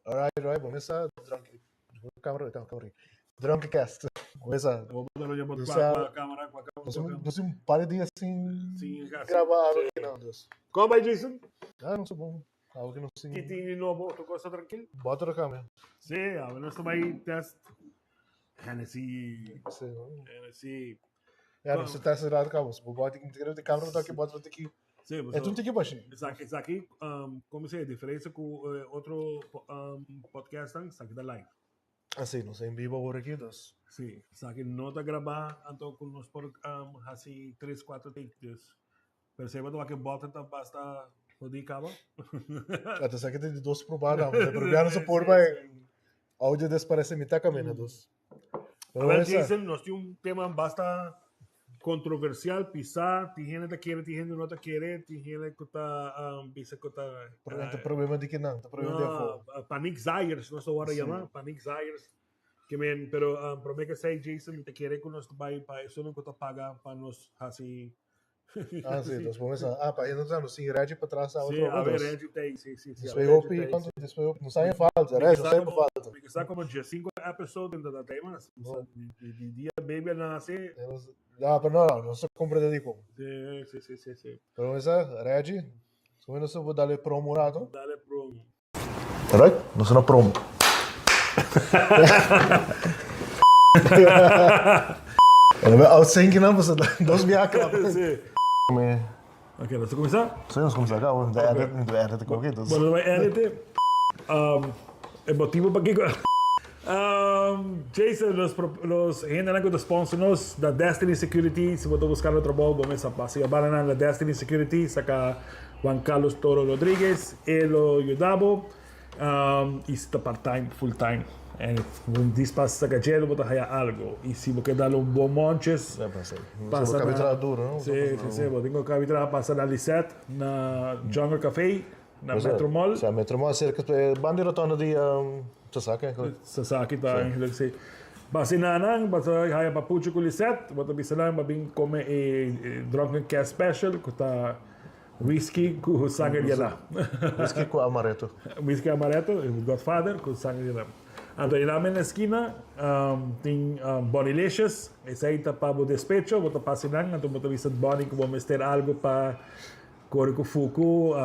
Alright, alright, bo mesa drunk camera, camera. Drunk cast. Bo mesa. Bo bota ya bot Sa- qua camera, qua camera. Nos nos un par de dias sin Sin hasi. graba algo aki no, dus. Kon bai, Jason? Ah, no so bon. Algo que no sin. Ki tin di nobo? Otro cosa trankil? Bota de cambio. Sí, awe nos ta bai test Hennessy. Sí, no? Hennessy. Ja, nos test raad cabo. Bo bota ki de camera toque bota tiki. Sí, É um tiki baixinho. Esaki, como se diferencia cu otro podcast, esaki ta live. Ah, sí, nos en vivo awor aki, dus. Sí, esaki no ta graba, anto cu nos por haci tres, cuatro take, dus. Pero si bo ta bottle ta basta jodi caba. Ja, dus esaki ta di dos proba, pero ya no se por bai audio desparece mitad camino, dus. A ver, Jason, nos tin un tema basta controversial, pisa, tin hende ta kere, tin hende no ta kere, tin hende cu ta bisa cu ta... Ta problema di kinan, ta problema di afo. Panic zaaiers, nos ta worde yama, panic zaaiers. Ke men, pero prome ke esey, Jason, mi ta kere cu nos ta bay pa esunnan cu ta paga pa nos haci. Ah, sí, dus bo mesa, ah, pa hende ta sin Reggie pa tras Sí, a ver, Reggie ta ahí, sí, sí, sí. Después hopi, cuanto después hopi, no sabe falta, Reggie, no sabe falta. Mi sa como 15 episode en dat tema, di dia baby a nace. No, pero no, no, no se comprende di como. Sí, sí, sí, sí, sí. Pero mesa, Reggie, so nos bo dale promo rato. Dale promo. Alright, nos na promo. En we uitzinken dan, dus dos biaha klap. Sí. Ok, nos ta kuminsá? Sí, nos kuminsá kaba. Mi ta edit, mi ta edit koki, dus. Bueno, nos bai edit. E motibo pakiko Jason, los los hendenan ku ta sponsor nos, da Destiny Security, si bo ta buskando trabou, bo mester pasa yabana nan na Destiny Security, saka Juan Carlos Toro Rodriguez, e lo yuda bo y si ta part time, full time. En un dis pasa saca dje bo ta haya algo. Y si bo ke dal un bon monches, pasa na... Bo duro, no? Sí, sí, sí, bo tin ku kabi traha pasa na Lisette, na Jungle Café, na Metro Mall. Sa Metro Mall cerca banda di rotonda di Sasaki. Sasaki ta eigenlijk, sí. Pasa na nan, bo ta haya papuchi ku Lisette, bo ta bisa nan bo bin come e Drunken Cat Special ku ta Whisky ku sanger di Adá. Whisky ku amaretto. Whisky amaretto, Godfather ku sanger di Adá. Anto e namen na eskina tin Bonilicious, esei ta pa bo despecho, bo ta pasa einan, anto bo ta bisa Bonnie ku bo mester algo pa kore ku fuku,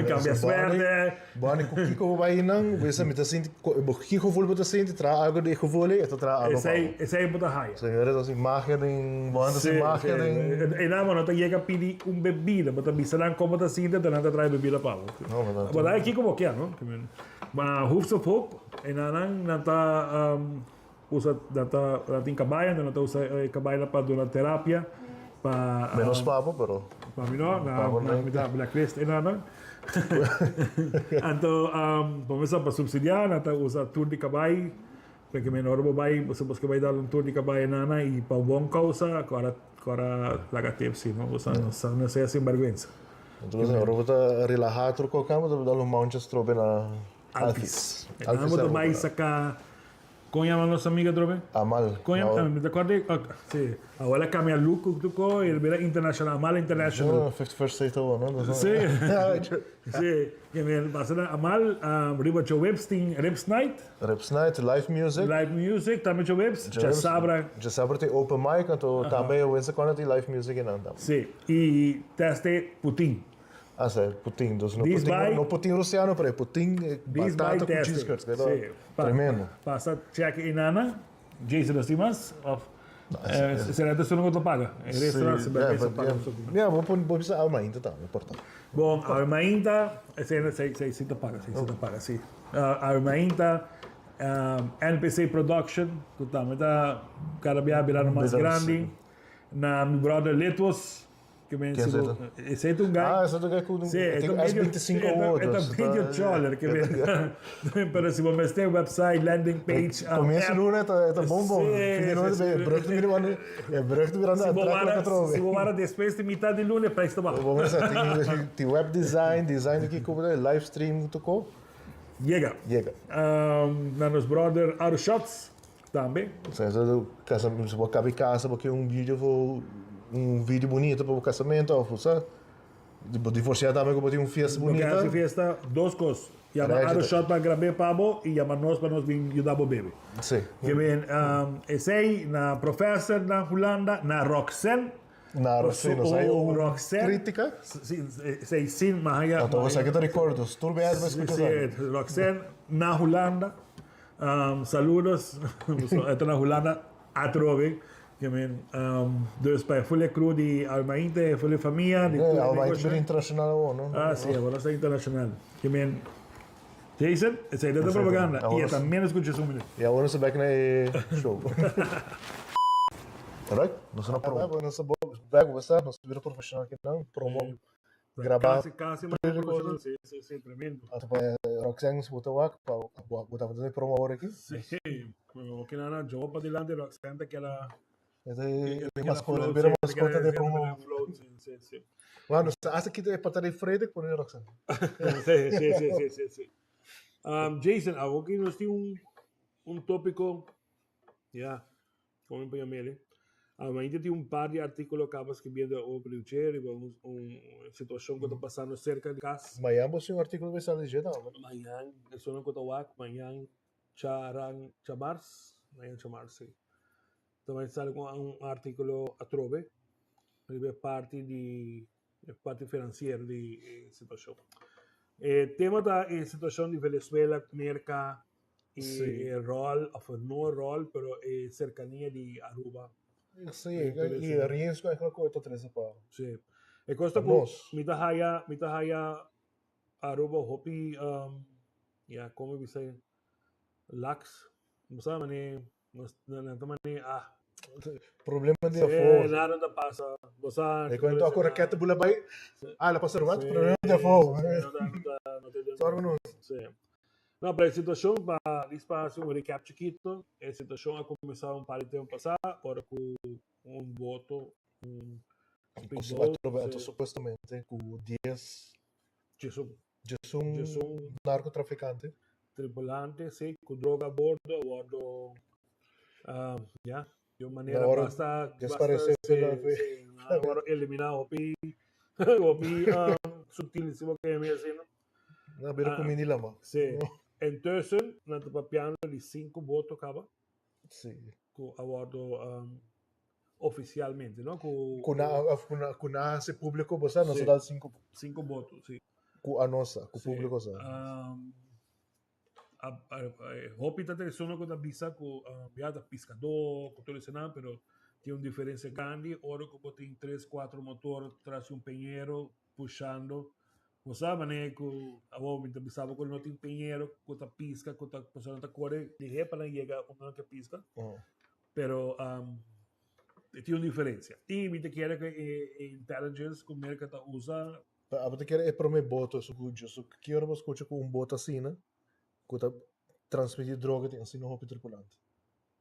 kambia suerte. Bonnie ku kiko bo bai einan, bo bisa mi ta sinti, bo ki gevoel bo ta sinti, traha algo di e gevoel ei, e ta traha algo pa bo. Esei bo ta haya. Señores, ta sin magia den, bo ta sin magia den. E nan bo no ta yega pidi un bebida, bo ta bisa nan como ta sinti, enton nan ta trae bebida pa bo. No, bo ta. Bo ta kiko bo kier, no? Ma Hoofs of Hope, e nan nan, nan ta usa, nan ta, nan tin cabayo, nan ta usa e cabayonan pa duna terapia, pa. Menos pa bo, pero. Pa mi no, na mi ta blacklist e nan nan. Anto, bo mester pa subsidia, nan ta usa tur di cabay. P'e men ora bo bai, bo supos ke bai dal un tour di kabai nana i pa bon kousa, ku ora ku ora laga tip si no, bo sa no sa no sea sinbergwensa. Entonces ora bo ta relahá tur koka bo ta dal un mouncha strobe na Alfis. Alfis. Bo ta bai saka kon yama nos amiga atrobe? Amal. Kon yama, mi ta acorda si, awor el a cambia look ku tur ko i el bira international, Amal International. No, 51st State awor no? Si, si. Pasa na Amal, riba djoweps tin Ribs Night. Ribs Night, live music. Live music, tambe djoweps, djasabra. Djasabra tin open mic, anto tambe wense cuando tin live music einan tambe. Si, y teste Putin. Ah, si, Putin. Dus no Putin, no Putin Rusiano, pero e Putin batata cu cheese curds. Si. Tremendo. Pasa check einana. Jason nos tin mas of sera ta esun ku ta paga? E restaurant si bèrbè ta paga. Ya, bo por bo bisa awe mainta tambe por ta. Bon, awe mainta esei esei si ta paga, esei si ta paga, si. Awe mainta NPC Production ku tambe ta kada bia birando mas grandi. Na mi brother Litwos. Ke men si bo, esei ta un guy. Ah, esei ta un guy ku Sí, e ta medio, S25 e ta medio choler ke men. Pero si bo mester website, landing page, app. Comienso luna e ta bon bon. Fin di luna e brug ta bira banda, e brug ta birando atrás atrobe. Si bo wara despues di mitad di luna e prijs ta baha. Bo mester tin web design, design di kiko, live stream tur ko. Yega. Yega. Na nos brother Aru Shots. Tambe. Sa casa, si bo caba e casa bo ke un video un video bunito pa bo casamento of sa. Bo divorciá tambe ku bo tin un fiesta Bo ke bunita. hasi fiesta, dos kos. Yama Rèchi Aro ta. Shot pa grab'é pa bo i yama nos pa nos bin yuda bo bebe. Sí. Ke men esei na professor na Hulanda, na Roxanne. Na Paso Roxanne, nos hay oh un Roxanne. crítica. Sí, esei sin ma haya. Anto esaki ta record, dus tur biaha bo Sí, escucha sí, esaki. Roxanne na Hulanda. Saludos. E ta na Hulanda atrobe. Ke men dus pa e ful e crew di Almainte, e ful e famia, di tur e Almainte negoshi. bira internacional awor, no? Ah, sí, awor nos ta internacional. Ke men Jason, esei ta ta propaganda. I e ta menos ku djes un minuut. I awor nos ta bek na e show. Alright, nos na promo. Nos ta bek, bo sa, nos ta bira profesional kinan, promo, graba. Kasi, kasi mas profesional, si, si, si, tremendo. Anto pa Roxanne si bo ta wak, pa bo ta haciendo promo awor aki. Si, okinan nan job padilanti Roxanne ta keda. E ta e mascota, bira mascota de promo. Si, si. Bueno, hasta kita e pata di Frederik pone Roxanne. Si, si, si, si, si, si. Jason, awo ki nos tin un un topico, ya, como mi por yam'e? Ainda tin un par di articulo caba scribiendo over di dje riba un un situacion cu ta pasando cerca di cas. Mañan bo tin un articulo bay sali dje tambe. Mañan, esunnan cu ta wak, mañan charan chamars, mañan chamars, si. Ta bai sali ku un artíkulo atrobe riba e parti di e parti finansiero di e situashon. E tema ta e situashon di Venezuela, Merka i e ròl òf no ròl pero e serkania di Aruba. Sí, i e riesgo eigenlijk ku e ta trese pa Sí. E kos ta ku mi ta haya mi ta haya Aruba hopi ya komo bisa laks bo sa mane Nos nan ta mane ah. Problema di afó. Sí, nada ta pasa. Bo sa. E cuento ako raketa bula bai. Ah, la pasa rubat, problema di afó. Sorry nos. Sí. No, pero e situacion pa dis pa haci un recap chikito, e situacion a cuminsa un par di tempo pasa, ora cu un boto, un speedboat. Atrobe, supuestamente cu 10 Djesun. Djesun Djesun narcotraficante. Tripulante, sí, cu droga a bordo, a bordo, ya, di un manera Ahora basta, basta, desparece sí, la fe. sí, a wordo elimina hopi, hopi sutil, si bo ke mi asina. Na bira Ah, cu mini lama. Sí. Intussen, nan ta papiando di cinco boto caba. Sí. Cu a wordo oficialmente, no? Cu, Cu na, of cu na, cu na haci publico, bo sa, nos Sí. a dal cinco. Cinco boto, sí. Cu a nos sa, cu Sí. publico sa. A, a, a, hopi ta persona cu ta bisa cu ya ta piscador, cu tur esanan, pero tin un diferencia grandi ora cu bo tin tres, cuatro motor tras di un peñero pushando. Bo sa manera cu awor mi ta bisa bo cu no tin peñero cu ta pisca, cu ta, persona ta core lihe pa nan yega unda nan ke pisca. Pero e tin un diferencia. Y mi ta kere cu e intelligence cu Merca ta usa. Pa abo ta kere e prome boto su cu su ki ora bo scucha cu un boto asina cu ta transmiti droga tin asina hopi tripulante.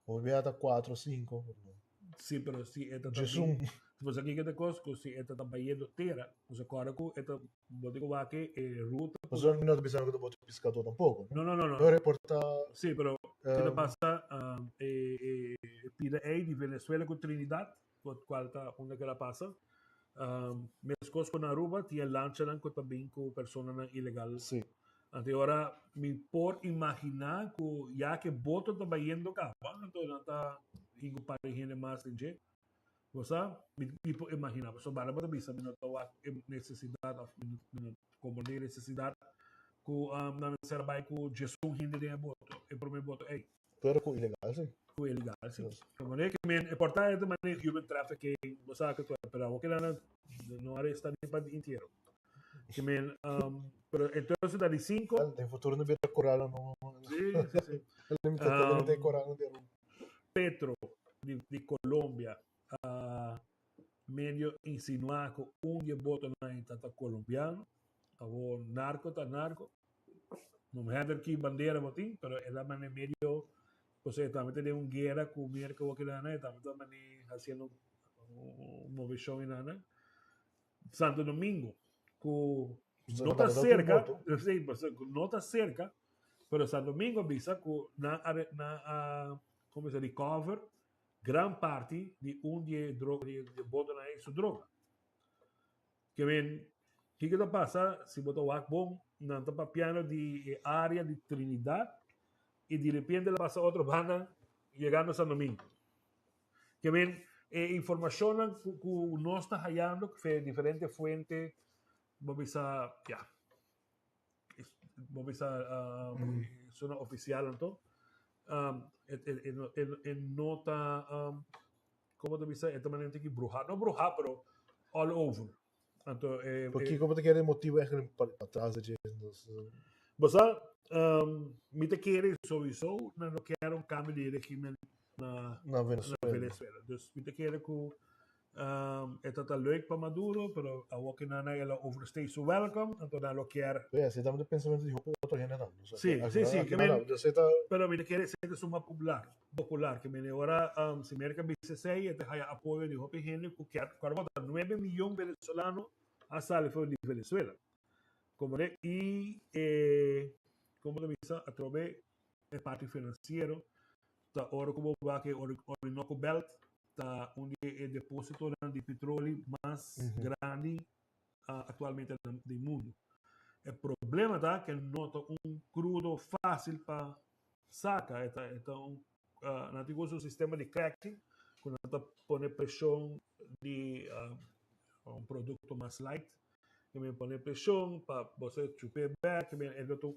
Hopi biaha ta cuatro o cinco. Si, pero si e ta Djesun. Bo sa kiko ta cos cu si e ta bayendo tera, bo sa corda cu e ta bo tin cu wak e ruta. Pasobra mi no ta bisa cu ta boto piscador tampoco. No, no, no, no. No reporta. Si, pero ke ta pasa e pida ei di Venezuela cu Trinidad, cual ta unda ke la pasa, mescos cu na Aruba tin e lanchanan cu ta bin cu personanan ilegal. Si. Anto e ora mi por imagina cu ya ke boto ta bayendo caba, anto nan ta hinca un par di hende mas den dje. Bo sa? Mi mi por imagina, pasobra banda bo ta bisa mi no ta wak e necesidad of mi no comprende e necesidad cu nan mester a bay cu djesun hende den e boto, e prome boto ey. Pero cu ilegal si. Cu ilegal si. Pero manera que men, e por ta e ta manera human trafficking, bo sa cu pero awor kila nan no aresta ni pa di intiero. Ke men, pero entonces ta di cinco. Den futuro no bira coral no. Si, si, si. Limita coral no bira. Petro di, di Colombia a medio insinuá ku un di e botonan ta ta colombiano. Awor narco ta narco. No mehèder ki bandera bo tin, pero el a mane medio, pues e tambe ta den un guera ku Merka wak nan, e tambe ta mane hasiendo un moveshon einan. Santo Domingo, ku no ta serka, sí, ku no ta serka, pero Santo Domingo a bisa ku nan a nan a como se recover gran parti di un di e droga di e botonan ei su droga. Ke men. Kiko ta pasa si bo ta wak bon, nan ta papiando di e area di Trinidad y di repente la pasa otro banda yegando San Domingo. Ke men e informacionnan cu nos ta hayando fe diferente fuente bo bisa ya bo bisa suna oficial anto e no ta como ta bisa e ta manera tin ki bruha no bruha pero all over. Anto e Por kiko bo ta kere motibu eigenlijk pa patras di dje? Bo sa, mi ta kere souiso nan lo kier un kambio di regimen na Na Venezuela. Venezuela. Dus mi ta kere ku e ta ta leuk pa Maduro, pero awor ke nan a el a overstay su welcome, anto nan lo kier. Bo esei ta pensamentu di hopi otro hende tambe. Si, si, si. Pero mi ta kere esei ta suma popular. Popular ke mene ora si Merka bisa esei e ta haya apoyo di hopi hende ku kier ku tabata nuebe miyon venezolano a sali for di Venezuela komprende i e komo ta bisa atrobe e parti finansiero ta ora ku bo wak e Orinoco Belt ta un di e depositonan di petroli mas grandi aktualmente den mundu. E problema ta ke no ta un krudo fásil pa saka, e ta e ta un nan tin ku usa un sistema di cracking ku nan ta pone preshon di un produkto mas light ke men pone preshon pa bo sa chup'é bèk e lo ta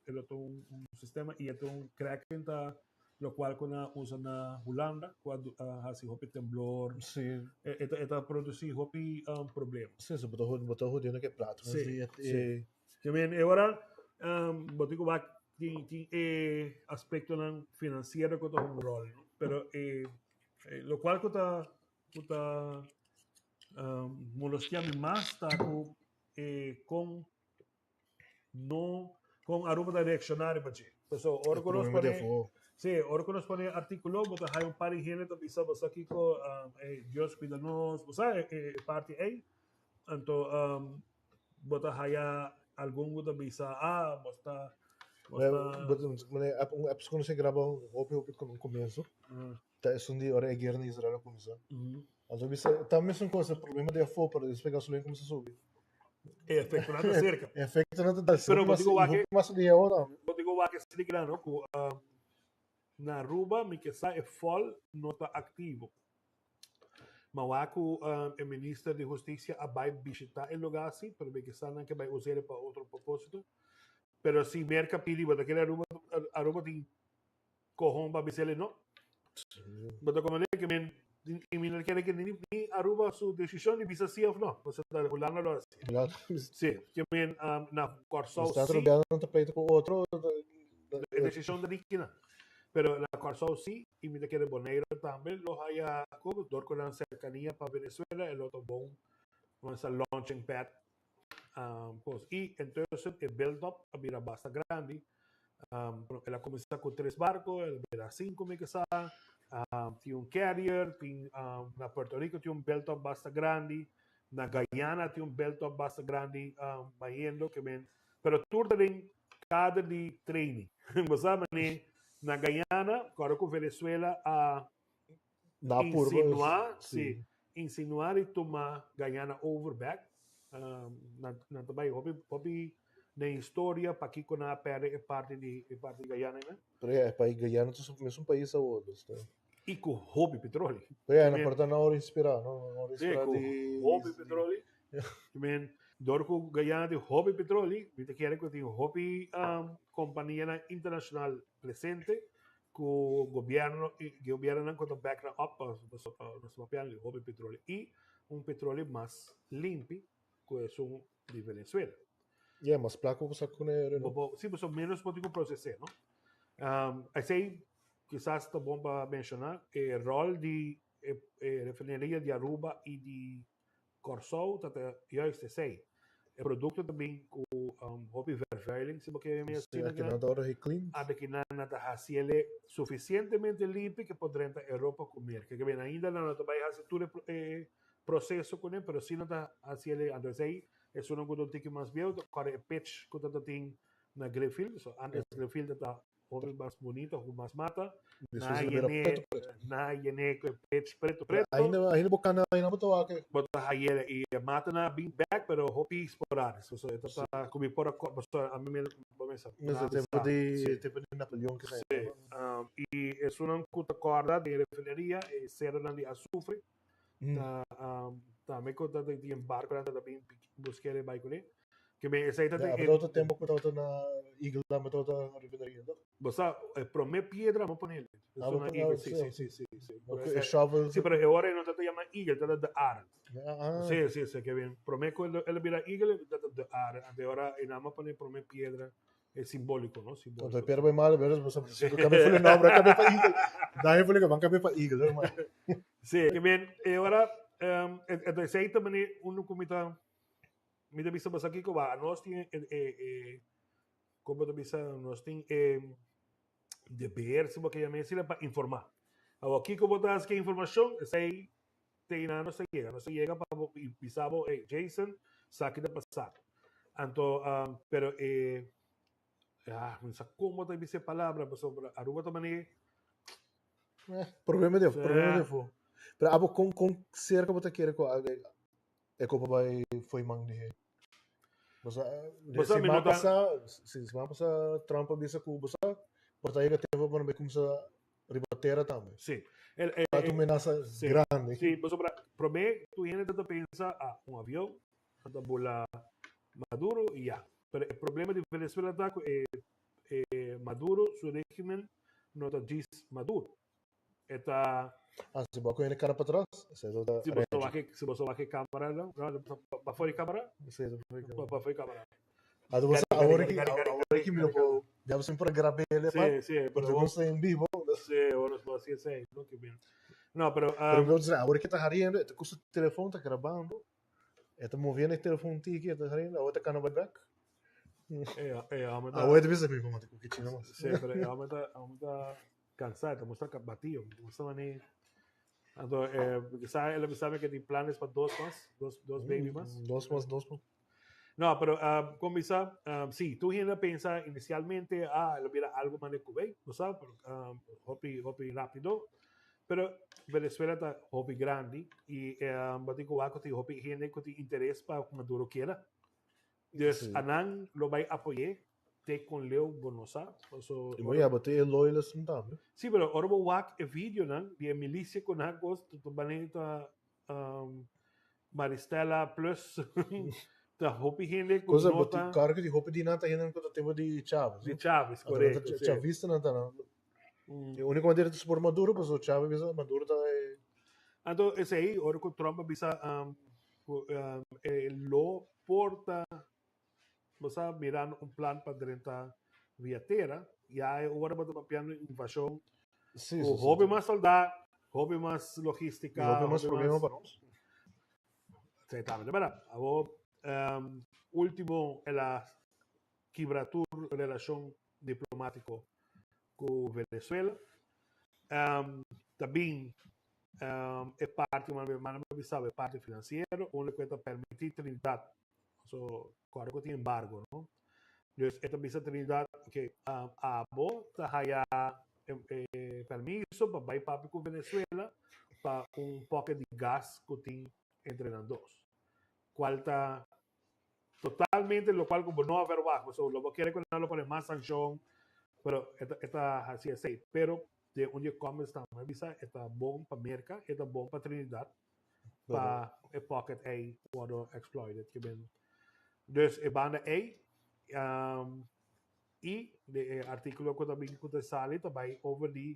e lo ta un sistema i e ta un cracking ta lokual ku nan a usa na Hulanda ku a hasi hopi temblor e ta produsí hopi problema. Sí, so bo ta bo ta hudiendo ku e plato Sí, sí. Ke men e ora bo tin ku wak tin tin e aspektonan finansiero ku ta hunga un ròl, no? Pero e lokual ku ta ku ta molestia mi mas ta ku e kon no con Aruba ta reacciona riba dje. Paso ora cu nos pone si, ora cu nos pone articulo bo ta haya un par di hende ta bisa bo sa kico Dios cuida nos, bo sa e parti ey. Anto bo ta haya algun cu ta bisa ah bo ta bo ta Un episode cu nos a graba hopi hopi comienzo ta esun di ora e guera na Israel a cuminsa. Anto bisa ta mesun cos e problema di afo pero despues gasolina cuminsa subi. E efectonan ta cerca. E efectonan ta dal Pero bo dico wak hopi mas di awor tambe. Bo dico wak esaki kila no cu na Aruba mi ke sa e fol no ta activo. Ma wak cu e minister di husticia a bay bishita e lugar si pero mi ke sa nan ke bay us'e pa otro proposito. Pero si Merca pidi bo ta kere Aruba Aruba tin Kohon pa bisele no. Bo ta komprende ke men i mi no kere ke ni Aruba su desishon di bisa si of no. Pasobra ta Hulanda lo hasi. Si, ke men na Kòrsou si. si. Ta pleito ku otro. E desishon ta di kina. Pero na Kòrsou si i mi ta kere Boneiru tambe lo haya kobo dor ku nan serkania pa Venezuela e lo ta bon un launching pad Kos. I entonces e build up a bira basta grandi. El a kuminsá ku tres barko, el a bira sinku mi ke sa. Tin un carrier, tin na Puerto Rico tin un build up basta grandi, na Guyana tin un build up basta grandi bayendo ke men. Pero tur ta den kader di training. Bo sa manera na Guyana, kòrda ku Venezuela a Na purba, insinuá, sí. sí, insinuá di tuma Guyana over bek. Nan nan ta bai hopi hopi den historia pakiko nan a pèrdè e parti di e parti di Guyana einan. Pero ya, e pais Guyana ta su mesun pais awor, dus ta. I ku hopi petroli. Pero ya, nan por ta nan ora inspirá, no? Nan ora Sí, inspirá ku di hopi petroli. I men, dor ku Guyana tin hopi petroli, mi ta kere ku tin hopi kompanianan internashonal presente ku gobierno i gobiernonan ku ta back nan up pa nos papiando di hopi petroleo i un petroleo mas limpi ku esun di Venezuela. Yeah, mas plaka ku sa kune no. Bo, si, pasobra menos bo tin ku proses'é, no? Esei kisas ta bon pa menshoná e ròl di e refineria di Aruba i di Kòrsou ta ta juist esei. E produkto ta bin ku hopi vervuiling, si bo ke mi asina. Aki nan ta ora geclean. Aki nan ta hasi el sufisientemente limpi ke por drenta Europa ku Merka. Ke ben ainda nan no ta bai hasi tur e proseso kuné, pero si nan ta hasi el. Anto esei esunnan ku ta un tiki mas bieu ta kòrda e pitch ku ta tin na Greenfield. So antes Greenfield ta. Hopi mas bunita, hopi mas mata. Despues Na e bira yene, preto preto. na yene ku e pech preto preto. Ainda ainda bo kana ainda bo ta wak e. Bo ta hayele i e mata na bin bek pero hopi sporadis. So e ta ta ku mi por a so ami mi bo mester Mester na tempo bisa. di Si. tempo di Napoleon kisa Si. I esunnan ku ta kòrda den e refineria e seronan di azufre ta tambe ku ta tin barkonan ta bin busk'é bai kuné. Ke men esei ta Ya, e tabata tempo ku tabata na Eagle tambe tabata refineria, no? Bo sa, e promé piedra bo pone el. Ah, bo na pone, Eagle, ah, si, si. si, si, si, si. Bo ku e shovel. Si, pero e ora e no tabata yama Eagle, tabata De Arend. Ah. Si, si, si, ke ben promé ku el a bira Eagle, tabata De Arend. Anto e ora e nan a pone promé piedra, e simbóliko, no? Simbóliko. Anto e piedra bai malo, pero bo sa, si ku kambia fuli nombre, a kambia pa Eagle. Dai fuli ku ban kambia pa Eagle, hermano. Si, ke ben e ora, e esei ta mane unu ku mi ta Mi ta bisa boso kiko ba, nos tin e, e, e, como ta bisa, nos tin e deber, si bo ke yama asina, pa informa. Awor, kiko bo ta hasi ke informashon, esei te einan nos ta yega. Nos ta yega pa bo bisa bo, hey, Jason, saki ta pasa. Anto, um, pero e, ah, mi sa como ta bisa e palabra, pasobra Aruba ta manera Eh, problema de, problema de fu. Pero abo con con cerca bo ta kere cu E kopa bai foi man di he. Bosa, Bo sa, mi siman no ta- pasá, si siman pasá Trump a bisa ku bosa por ta yega tempo pa nan bai kumsa riba tera tambe. Sí. El, el, Ta un menasa sí. grandi. Sí, pasobra promé tur hende ta pensa, ah, un avion ta bula Maduro i ya. Pero e problema di Venezuela ta ku e, e Maduro su régimen no ta djis Maduro. E ta. Ah, si bo a coge e cara patras, esei ta Si bo wak e, si bo wak e camera no, no, pa for e camera? Esei ta for e camera. Pa for e camera. Ah, bo sa awor ki, awor ki mi no por, ya bo sempre grab'e Sí, pa, sí, pero porque nos ta en vivo. Sí, awor nos haci esei, no ke bien. No, pero, Pero mi por awor ki ta hariendo, e ta ku su telefon ta grabando, e ta moviendo e telefon tiki, e ta hariendo, awor ta cana bai bek. E, e homber ta. Awor ta bisa mi como ta ku kichina mas. Sí, pero e homber ta, homber ta Cansá, e ta mustra ka batio, ta mustra mane. Anto, eh, sa el a bisa mi que tin planes pa dos mas, dos, dos baby mas. Dos mas, dos mas. No, pero uh, con bisa, um, sí, tu hende pensa inicialmente, ah, el a bira algo mane Kuwait, no sa, pero, um, hopi, hopi rápido. Pero Venezuela ta hopi grandi y um, bo tin cu wak cu tin hopi hende cu tin interes pa Maduro keda. Dus Sí. anan lo bai apoyé te con leu bo no sa. So, I bo ya bo tin e loyalisten tambe. Sí, pero ora bo wak e videonan di e milicia cu nan cos, ta bani ta um, Maristella plus ta hopi hende cu Cosa no bo tin ta claro cu di hopi di nan ta hende cu ta tempo di Chavez, di no? Chavez, Anto nan ta correcto, sí. Chavistanan ta nan. E unico manera ta support Maduro pasobra Chavez bisa Maduro ta e Anto esey ora cu Trump a bisa um, cu um, e lo por ta Bo sa mirando un plan pa drenta via tera, ya e ora bo ta papiando invasion Sí, cu sí, sí. hopi mas solda, hopi mas Y logistica, hopi mas hopi problema mas pa nos. Sí, tambe ta berdad. Awor, ultimo el a kibra tur relacion diplomatico cu Venezuela. Ta bin e parti, manda mi bisa bo, e parti financiero, unda cu e ta permiti Trinidad So, kòrda ku tin embargo, no? Dus e ta bisa Trinidad, ok, abo ta haya e permiso pa bai papia ku Venezuela pa un pocket di gas ku tin entre nan dos. Kual ta totalmente lokual ku bo no a verwagt. So, lo bo kere ku nan lo pone mas sanshon, pero e ta e ta hasi esei. Pero den un di e comments tambe a bisa e ta bon pa Merka, e ta bon pa Trinidad pa e pocket ei wordo exploited ke ben. Dus e banda ei um, i de e artículo ku ta bin ku ta sali ta bai over di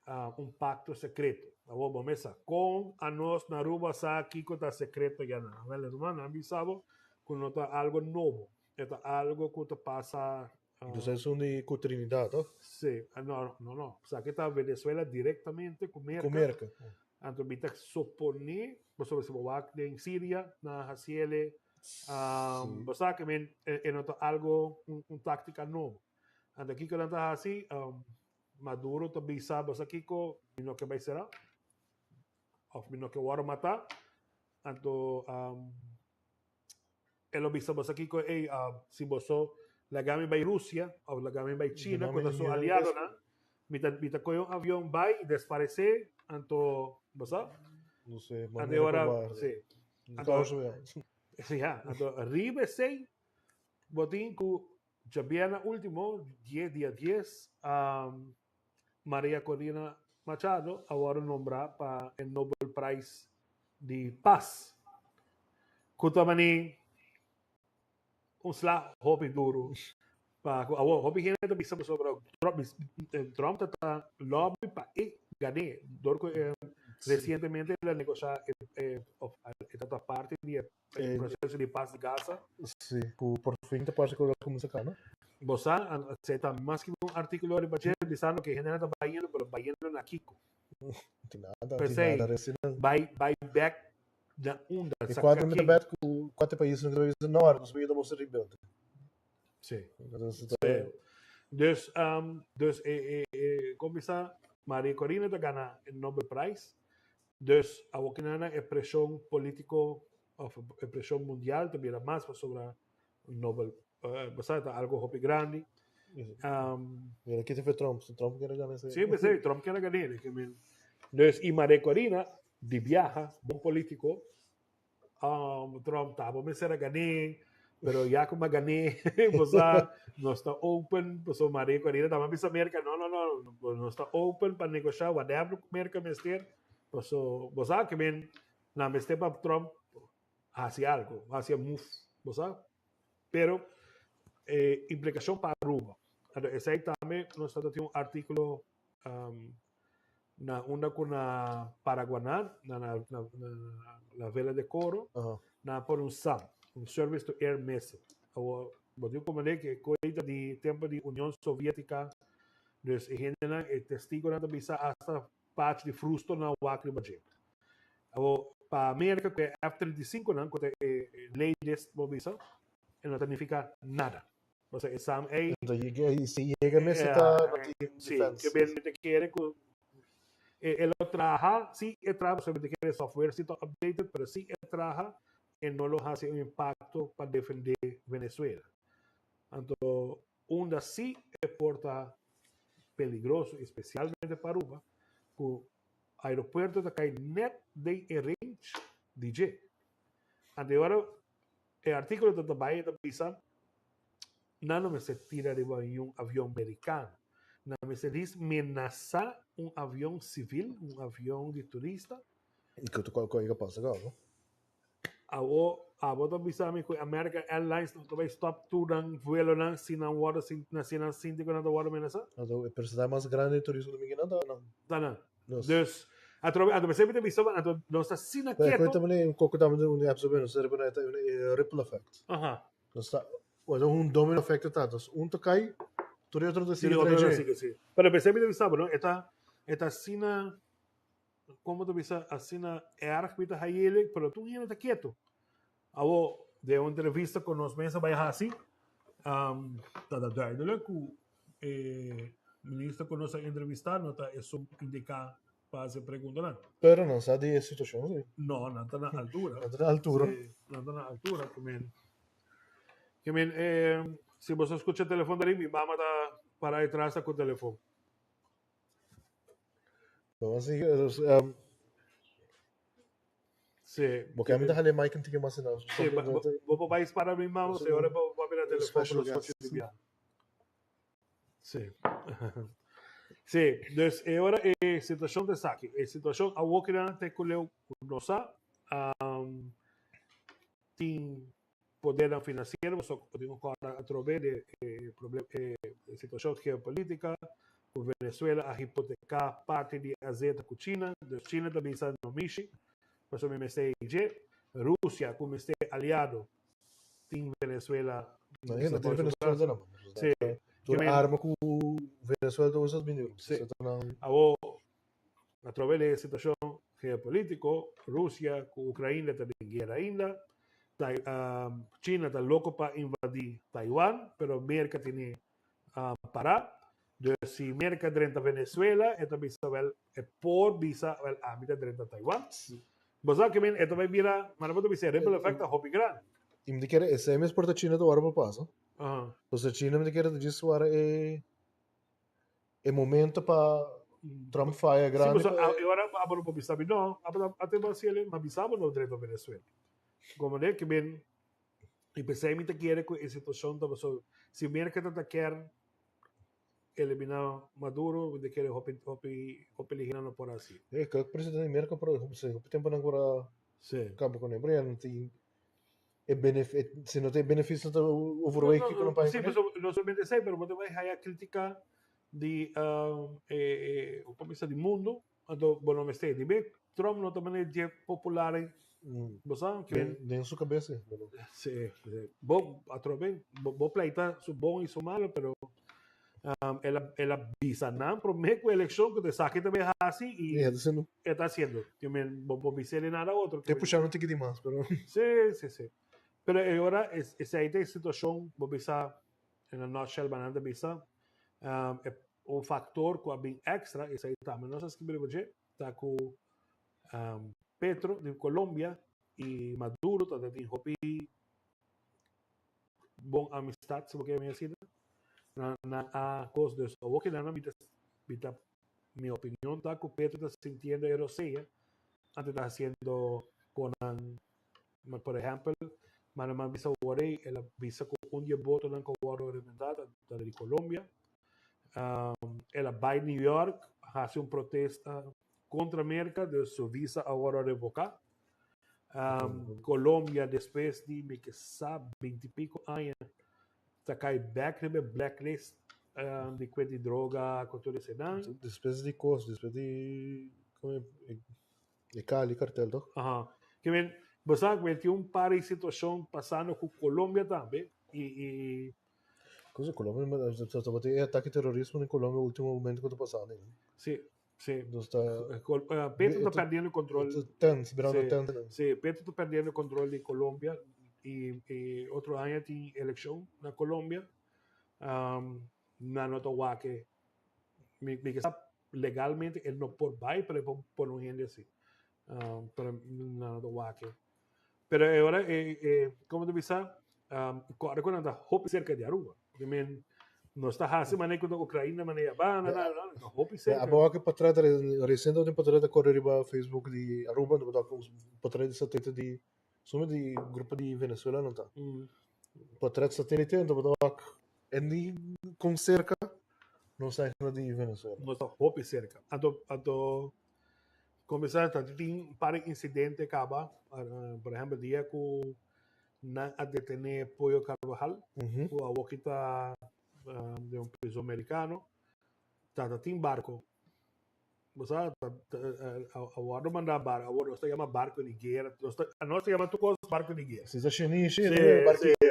uh, un pacto secreto. Awor bo mesa kon anos na Aruba sa kiko ta secreto ya na. Wel hermano, nan bisa bo ku no ta algo nobo. E ta algo ku ta pasa uh, Dus esun di ku Trinidad, toch? Sí, no, no, no. Sa ke ta Venezuela directamente ku Merka. Ku Merka. Anto mi ta soponé, pasobra si bo wak den Siria, nan a hasiele, Sí. bo sa ke men e no ta algo, un táktika nobo. Anto kiko nan ta hasi? Maduro ta bisa, bo sa kiko, mi no ke bai sera, òf mi no ke wòrdu matá. Anto e lo bisa, bo sa kiko, ey, si boso. Laga mi bai Rusia of laga mi bai China ku ta su aliadonan. Mi ta mi ta kohe un avion bai i desparesé anto bo sa? No sé, Anto e ora si. Anto si ya, anto riba esei bo tin ku djabièrnè último dies dia dies Maria Corina Machado a wòrdu nombrá pa e Nobel Prize di Pas ku ta mani un sla hopi duru pa ku awor hopi hende ta bisa pasobra Trump Trump ta ta lobby pa e gané dor ku e resientemente el a negosha e e of e ta ta parti di e proseso di pas di Gaza. Sí, ku por fin ta parse ku lo kuminsá kana. Bo sa, esei ta mas ki un artíkulo riba dje bisando ku e hendenan ta bayendo pero bayendo na kiko? No tin nada, no tin nada resinan. Bai bai bek na unda E kuater mi ta bet ku kuater paisnan ku ta bisa no nos por yuda boso rebuild. Sí. Sí. Dus, um, dus e, e, e, kon bisa, Maria Corina ta gana e Nobel Prize. Dus awokinana e preshon politiko of e preshon mundial ta bira mas pasobra Nobel, uh, basa ta algo hopi grandi. Um, Mira, kite fe Trump, si Trump kier gana ese. Sí, pensé, Trump kier gana, ke men. Dus y Maria Corina di biaha, bon politico, um, Trump taba mester a gané, pero ya como a gané, bosa, nos ta open, paso Maria Corina taba bisa Merca, no, no, no, nos ta open pa negociar whatever Merca mester, paso, bosa, ke men, na mester pa Trump hasi algo, hasi e move, bo sa? Pero e implicacion pa Aruba. Anto esey tambe nos ta tin un articulo um, na unda cu na Paraguaná, na, na, na, na la Vela de Coro, uh -huh. na pone un SAM, un Service to Air Missile. Awo, bo tin comprende que coita di tempo di Union Sovietica, dus e hendenan, e testigonan ta bisa hasta Pachi di frusto nan wak riba dje. Awo pa Merka ku e F-35 nan ku ta e latest bo bisa e no ta nifiká nada. Pasobra e SAM ei. No ta yega i si yega mester ta no tin Si, defense. ke ben mi ta kere ku e lo traha, si e traha pasobra mi ta kere software si ta updated pero si e traha e no lo hasi un impakto pa defendé Venezuela. Anto unda si e por ta peligroso, especialmente pa Aruba, cu aeropuerto ta cay net den e range di dje. Anto e ora e articulo ta ta bay e ta bisa nan no mester tira riba un avion mericano, nan mester dis menasa un avion civil, un avion di turista. Y cu ta cual pasa caba? Awo abo ta bisa mi ku American Airlines no ta bai stop tur nan vuelonan si nan wòrdu si nan sinti ku nan ta wòrdu menasá? Anto e persentahe mas grandi di turismo dominikano ta nan. Ta nan. Dus atrobe anto p'esei mi ta bisa bo anto nos ta asina Pero keto. koe tambe un koko tambe un absorbe nos ta riba e ripple effect. Nos ta un domino effect ta dus un ta kai tur e otro ta sigui tras dje. Pero p'esei mi ta bisa bo no e ta e ta asina. Como ta bisa asina erg mi ta hayele, pero tur hende ta keto. Awo, den un entrevista cu nos mes a bay haci, um, ta ta duidelijk cu e minister cu nos a entrevista no ta esun indica pa haci e preguntanan. Pero nan sa di e situacion si. No, nan ta na altura. Nan ta na altura. Si, nan ta na altura. Ke men, ke men, eh, si boso scucha telefon dari, mi mama ta para detrás ta cu telefon. Vamos a um, Sí. Porque a mí déjale mic un tiki más en Sí, bo vai para mi mama, se ahora bo va mira telefon por los coches de Sí. Sí, dus e ora e situacion ta esaki. E situacion awor ki nan te kuleu ku no sa, um, tin podernan financiero, pasobra bo tin ku kòrda atrobe di e problem e situacion geopolítica ku Venezuela a hipoteká parti di azeta ku China, dus China ta bisa no mishi, pasobra mi mester ei dje, Rusia ku mester aliado tin Venezuela No, no tin Venezuela na man. Sí. Tur arma ku Venezuela ta usa ta bini di Rusia. Sí. Awor Atrobe di e situacion geopolitico, Rusia cu Ucraina ta den guera ainda, China ta loco pa invadi Taiwan, pero Merca tene para. Dus si Merca drenta Venezuela, e ta bisa wel, e por bisa wel ami ta drenta Taiwan. Bo sa kimen e ta bay bira, mara bo ta bisa e ripple effect ta hopi grandi. I mi ta kere esei mes por ta China ta wòrdu pa pasa. Pasobra China mi ta kere ta djis wòrdu e e momento pa Trump faya grandi. Sí, pasobra e ora abo no por bisa mi no, abo ta ate bo hasi el, ma bisa bo no drenta Venezuela. Como de ke men i p'esei mi ta kere ku e situashon ta pasobra si Merka ta ta kier eliminá Maduro, mi ta kere hopi hopi hopi lihina no por hasi. E kak presidente di Merka por hopi tempu nan por a kaba kuné, pero ya no tin e benef si no ta e benefisio ta overweeg kiko nan paña Sí, kuné. pasobra no solamente esei, pero bo ta bai haya kritika di e e como bisa di mundo, anto bo no mester di be Trump no ta manera dje popular ei, bo sa ke Den den su kabes e, bo no. Sí, sí. Bo atrobe bo bo pleita su bon i su malo, pero el a el a bisa nan prome ku elekshon ku ta esaki ta bai hasi i E ta haciendo. e ta haciendo. Ke men bo por bis'é nada otro. Te pusha un tiki di mas, pero. Sí, sí, sí. Pero e ora esei ta e situashon, bo bisa in a nutshell banan ta bisa, e un factor ku a bin extra, esei tambe nos a skibi riba dje, ta ku Petro di Colombia i Maduro ta tin hopi bon amistad, si bo kier mi asina, nan nan a kos dus awor ki nan a mi ta mi ta mi opinion ta ku Petro ta sintiendo e rosea antes ta hasiendo konan por ehempel manda mi a bisa awor ei el a bisa ku un di e botonan ku a wòrdu reventá ta di Colombia el a bai New York hasi un protesta kontra Merka dus su visa a wòrdu revoká. Colombia despues di mi ke sa binti piko aña ta kai bek riba e blacklist di kue di droga ku tur esenan. Despues di kos, despues di kon e Cali cartel toch? Aha. Ke men, bo sa ku tin un par di situashon pasando ku Colombia tambe i i. Kosa Colombia tabata e atake terorismo den Colombia ultimo momento ku ta pasando. Si. Sí. Dus ta Petro ta perdiendo control. Tense, birando tense. Sí, Petro ta perdiendo control di Colombia y, y otro aña tin eleccion na Colombia. Nan no ta wak mi, mi ke sa legalmente el no por bai, pero e por pone un hende así. Pero nan no ta wak. Pero e ora e, e como ta bisa, kòrda ku nan ta hopi serka di Aruba. I mean, nos ta hasi manera ku ta Ukraina manera ba, na, na, na, ta hopi serka. Abo wak potret reciente un potret a kore riba Facebook di Aruba, no ta un potret di satélite di suma di grupo di Venezuela no ta. Potret satélite anto bo ta wak en di kon serka nos ta di Venezuela. Nos ta hopi serka. Anto anto Comenzá ta tin un par di incidente caba, por ehempel dia cu nan a detene Pollo Carvajal, cu awoki ta den un prison mericano, ta ta tin barco, bo sa, a wordo manda barco, awor nos ta yama barco di guera, nos ta nos ta yama tur cos barco di guera. Si ta shinishi, Sí, sí,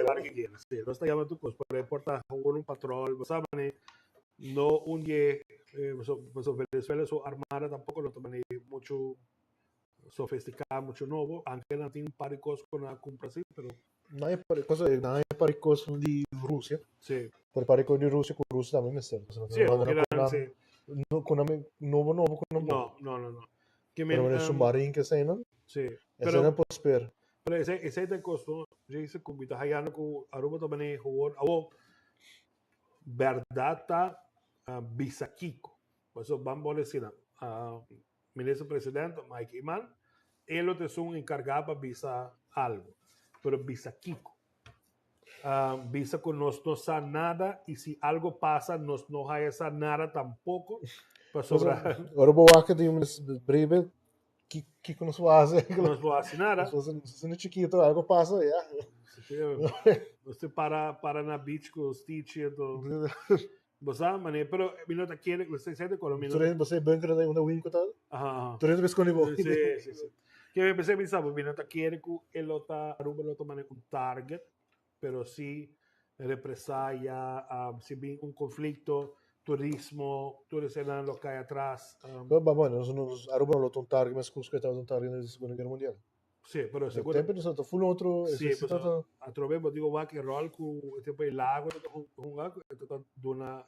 barco di guera, sí, nos ta yama tur cos, pero e por ta gewoon un patrol, bo sa mane No un dje pasobra Venezuela su armada tampoco no ta mane mucho sofisticá, mucho nobo, aunke nan tin un par di cos cu nan a cumpra si, pero. Nan e par di cosa, nan e par di cos di Rusia. Sí. Pero par di cos di Rusia cu Rusia tambe mester. Sí, porque nan, sí. No, cu nan nobo nobo cu nan No, no, no, no. Ke men, Pero submarin ke eseinan. Sí. Eseinan por spera. Pero esei, esei ta e cos no, Jason, cu mi ta hayando cu Aruba ta mane gewoon, awor, Berdad ta bisa kiko. Pasobra ban por deci nan, Minister President Mike Eman, e lo ta esun encarga pa bisa algo, pero bisa kiko. Bisa cu nos no sa nada y si algo pasa nos no haya sa nada tampoco, pasobra. Ora bo wak di un breve, kiko nos por haci? Nos por haci nada. Nos ta chikito, algo pasa, ya. Nos ta para, para na beach cu Stitch anto. Bo sa, mane, pero mi no ta kere, bo sa de coro, mi no. Bo sa e bunker unda unda Winco ta? Aha, aha. Tur hende ta scondi bo. Sí, sí, sí. Ke mi pensé, mi sa, mi no ta kere cu e lo ta, Aruba lo ta mane un target, pero si represaya, si bin un conflicto, turismo, tur esenan lo cay atras. Pero, bueno, nos, nos, Aruba no lo ta un target mescos cu e tabata un target na Segunda Guerra Mundial. Sí, pero seguro. Tempo nos ta full otro. Sí, pero atrobe bo digo wak e rol cu e tempo e lago ta hunga, ta ta duna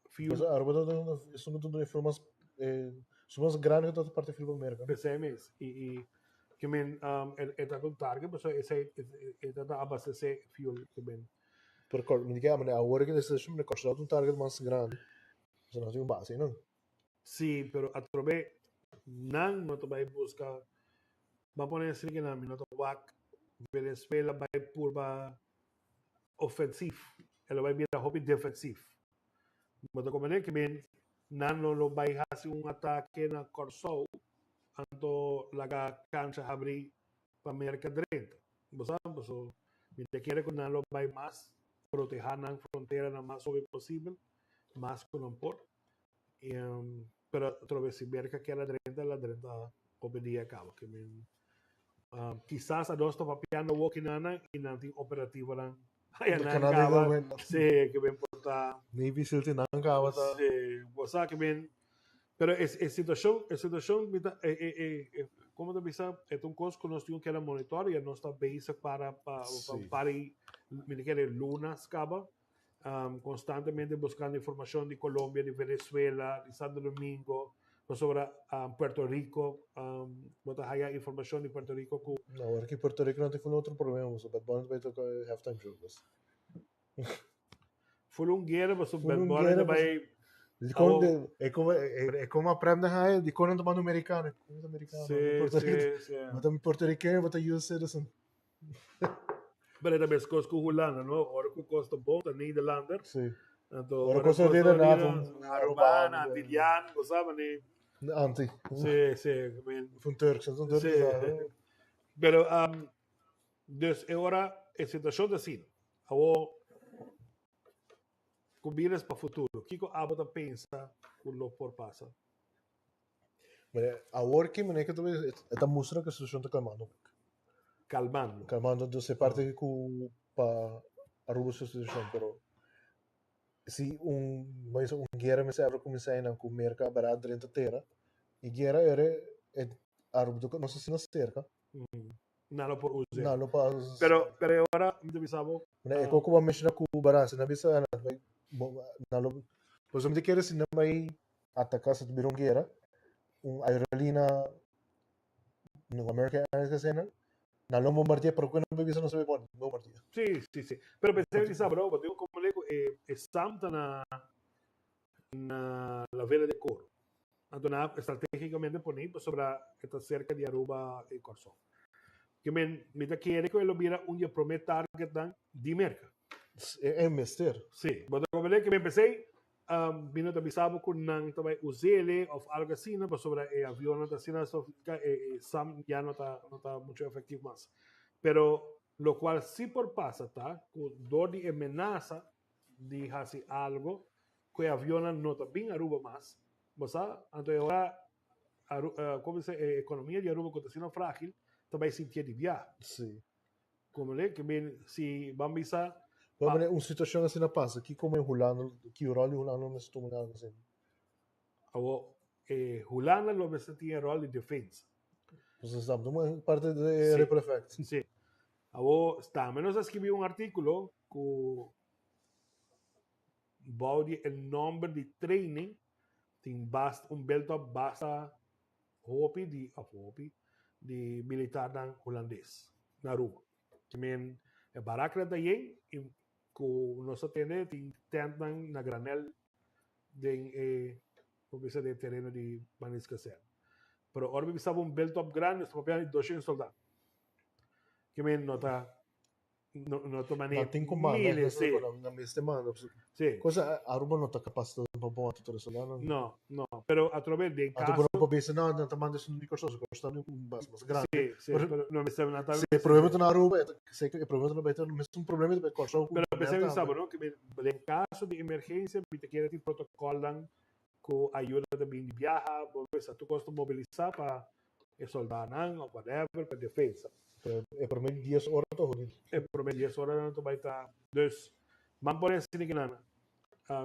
fuel. Pues Aruba ta duna, esun ta duna e fuel mas, eh, su mas grande cu ta parti fuel pa Merca. Pesey mes. Y, y. Ke men e ta un target pasobra esei e ta ta abastece fuel ke men. Pero kor mi di ke manera awor ke nesesashon manera Kòrsou ta un target mas grandi pasobra nos tin un base einan. Si, pero atrobe nan no ta bai buska ban pone esei ke nan mi no ta wak Venezuela bai purba ofensief e lo bai bira hopi defensief. Bo ta comprende ke men nan no lo bai hasi un atake na Kòrsou anto laga kancha habri pa Merka drenta. Bo sa, paso mi ta kere ku nan lo bai mas proteha nan fronteranan mas hopi posibel, mas ku nan por. Pero atrobe si Merka kier a drenta, el a drenta hopi dia kaba. Ke men kisas anos ta papiando awoki nan i nan tin operativonan aya nan kaba. Si, ke men por ta. Navy SEAL tin nan kaba ta. Si, bo sa ke men Pero e e situacion, e situacion mi ta e e e e como ta bisa e ta un cos cu nos tin keda monitor y nos ta bezig para pa pa un par di mi ta kere lunas caba constantemente buscando informacion di Colombia, di Venezuela, di Santo Domingo pasobra Puerto Rico bo ta haya informacion di Puerto Rico cu No, awor aki Puerto Rico no tin ful otro problema pasobra Bad Bunny ta bay toca e halftime show pues. Ful un guera pasobra Bad Bunny ta bay Dikon de e como e como aprende hae dikon nan ta manda americano como ta americano Sí, Puerto sí, Rico sí. bo ta puertorriqueño bo ta US citizen. Pero e ta meskos ku Hulanda no ora ku kos ta bon ta Nederlander Sí. anto Ora ora kos ta kos di ta Renato un Arubano Antiliano bo sa mane Anti. Sí sí I mean Of un Turks un Turks Sí. Pero dus e ora e situacion ta asina awor Ku bienes pa futuro, kiko abo ta pensa ku lo por pasa? Mira, awor ki manera ku ta bisa, e ta mustra ku e situashon ta kalmando. Kalmando. Kalmando, dus e parti ku pa Aruba su situashon, pero si un, bo bisa un guera mester abra kuminsá einan ku Merka a bara drenta tera, e guera ere e Aruba no ta asina serka. Nan lo por usa. Nan lo por usa. Pero, pero e ora mi ta bisa bo. Mira, e koko bo a menshona ku Baranse, nan bisa nan bai, nan lo, pasobra mi ta kere si nan bai ataka si ta bira un guera, un aerolina, un American Airlines ke asina, nan lo bombardia, pero ku nan bai bisa nos a bai bombardia. Si, si, si. Pero pensé mi bisa bo, bo tin ku komprende ku e SAM ta na na La Vela de Coro. Anto nan a strategicamente pone pasobra e ta cerca di Aruba y Corsou. Ke men mi ta kere ku e lo bira un di e prome targetnan di Merca. E mester. Si, bo ta comprende ke men pesey mi no ta bisa bo ku nan ta bai usele of algo asina pasobra e avionnan ta asina sofistica e sam ya no ta no ta mucho efectivo mas. Pero locual si por pasa ta ku dor di e menasa di hasi algo cu e avionnan no ta bin Aruba mas, bo sa, anto e ora Aru como dice e economia di Aruba cu ta asina fragil ta bay sintié di bia. Sí. Como le ke bin si ban bisa Pero manera un situacion asina pasa, kico men Hulanda, ki rol di Hulanda lo mester tuma den algo asina? Awor e Hulanda lo mester tin e rol di defensa. Pues esaki ta un parte di e ripple effect. Sí. Awor tambe nos a skibi un articulo ku bou di e nomber di training tin basta un built up basta hopi di of hopi di militarnan hulandes na Aruba. Ki men e baraknan ta yen i ku nos a tende tin tentnan na granel den e por bisa den e tereno di Manis Kazerne. Pero ora mi bisa bo un built up grandi nos ta papia di 200 soldat. Ki men no ta no no tuma ni Nan tin ku manda miles, sí. Nan mester manda. Sí. Cosa Aruba no ta capacitado pa bon tur eso nan. No, no, pero atrobe den Anto caso. por bisa no, nan ta manda esun di Kòrsou, Kòrsou ta un base mas grandi. Sí, sí, pero no mester nan ta Si e problema ta na Aruba, e e problema ta na Beter, mes un problema ta Kòrsou ku Pero Bonaire pesei mi tambe. sa no, ke den caso di emergencia mi ta kere tin protocolnan ku ayuda ta bin di biaha, bo mester tur kos ta mobilisa pa e soldanan of whatever pa defensa. Pero e prome dies ora ta hodi. E prome dies ora nan ta bai ta. Dus, man pone asina ki nan.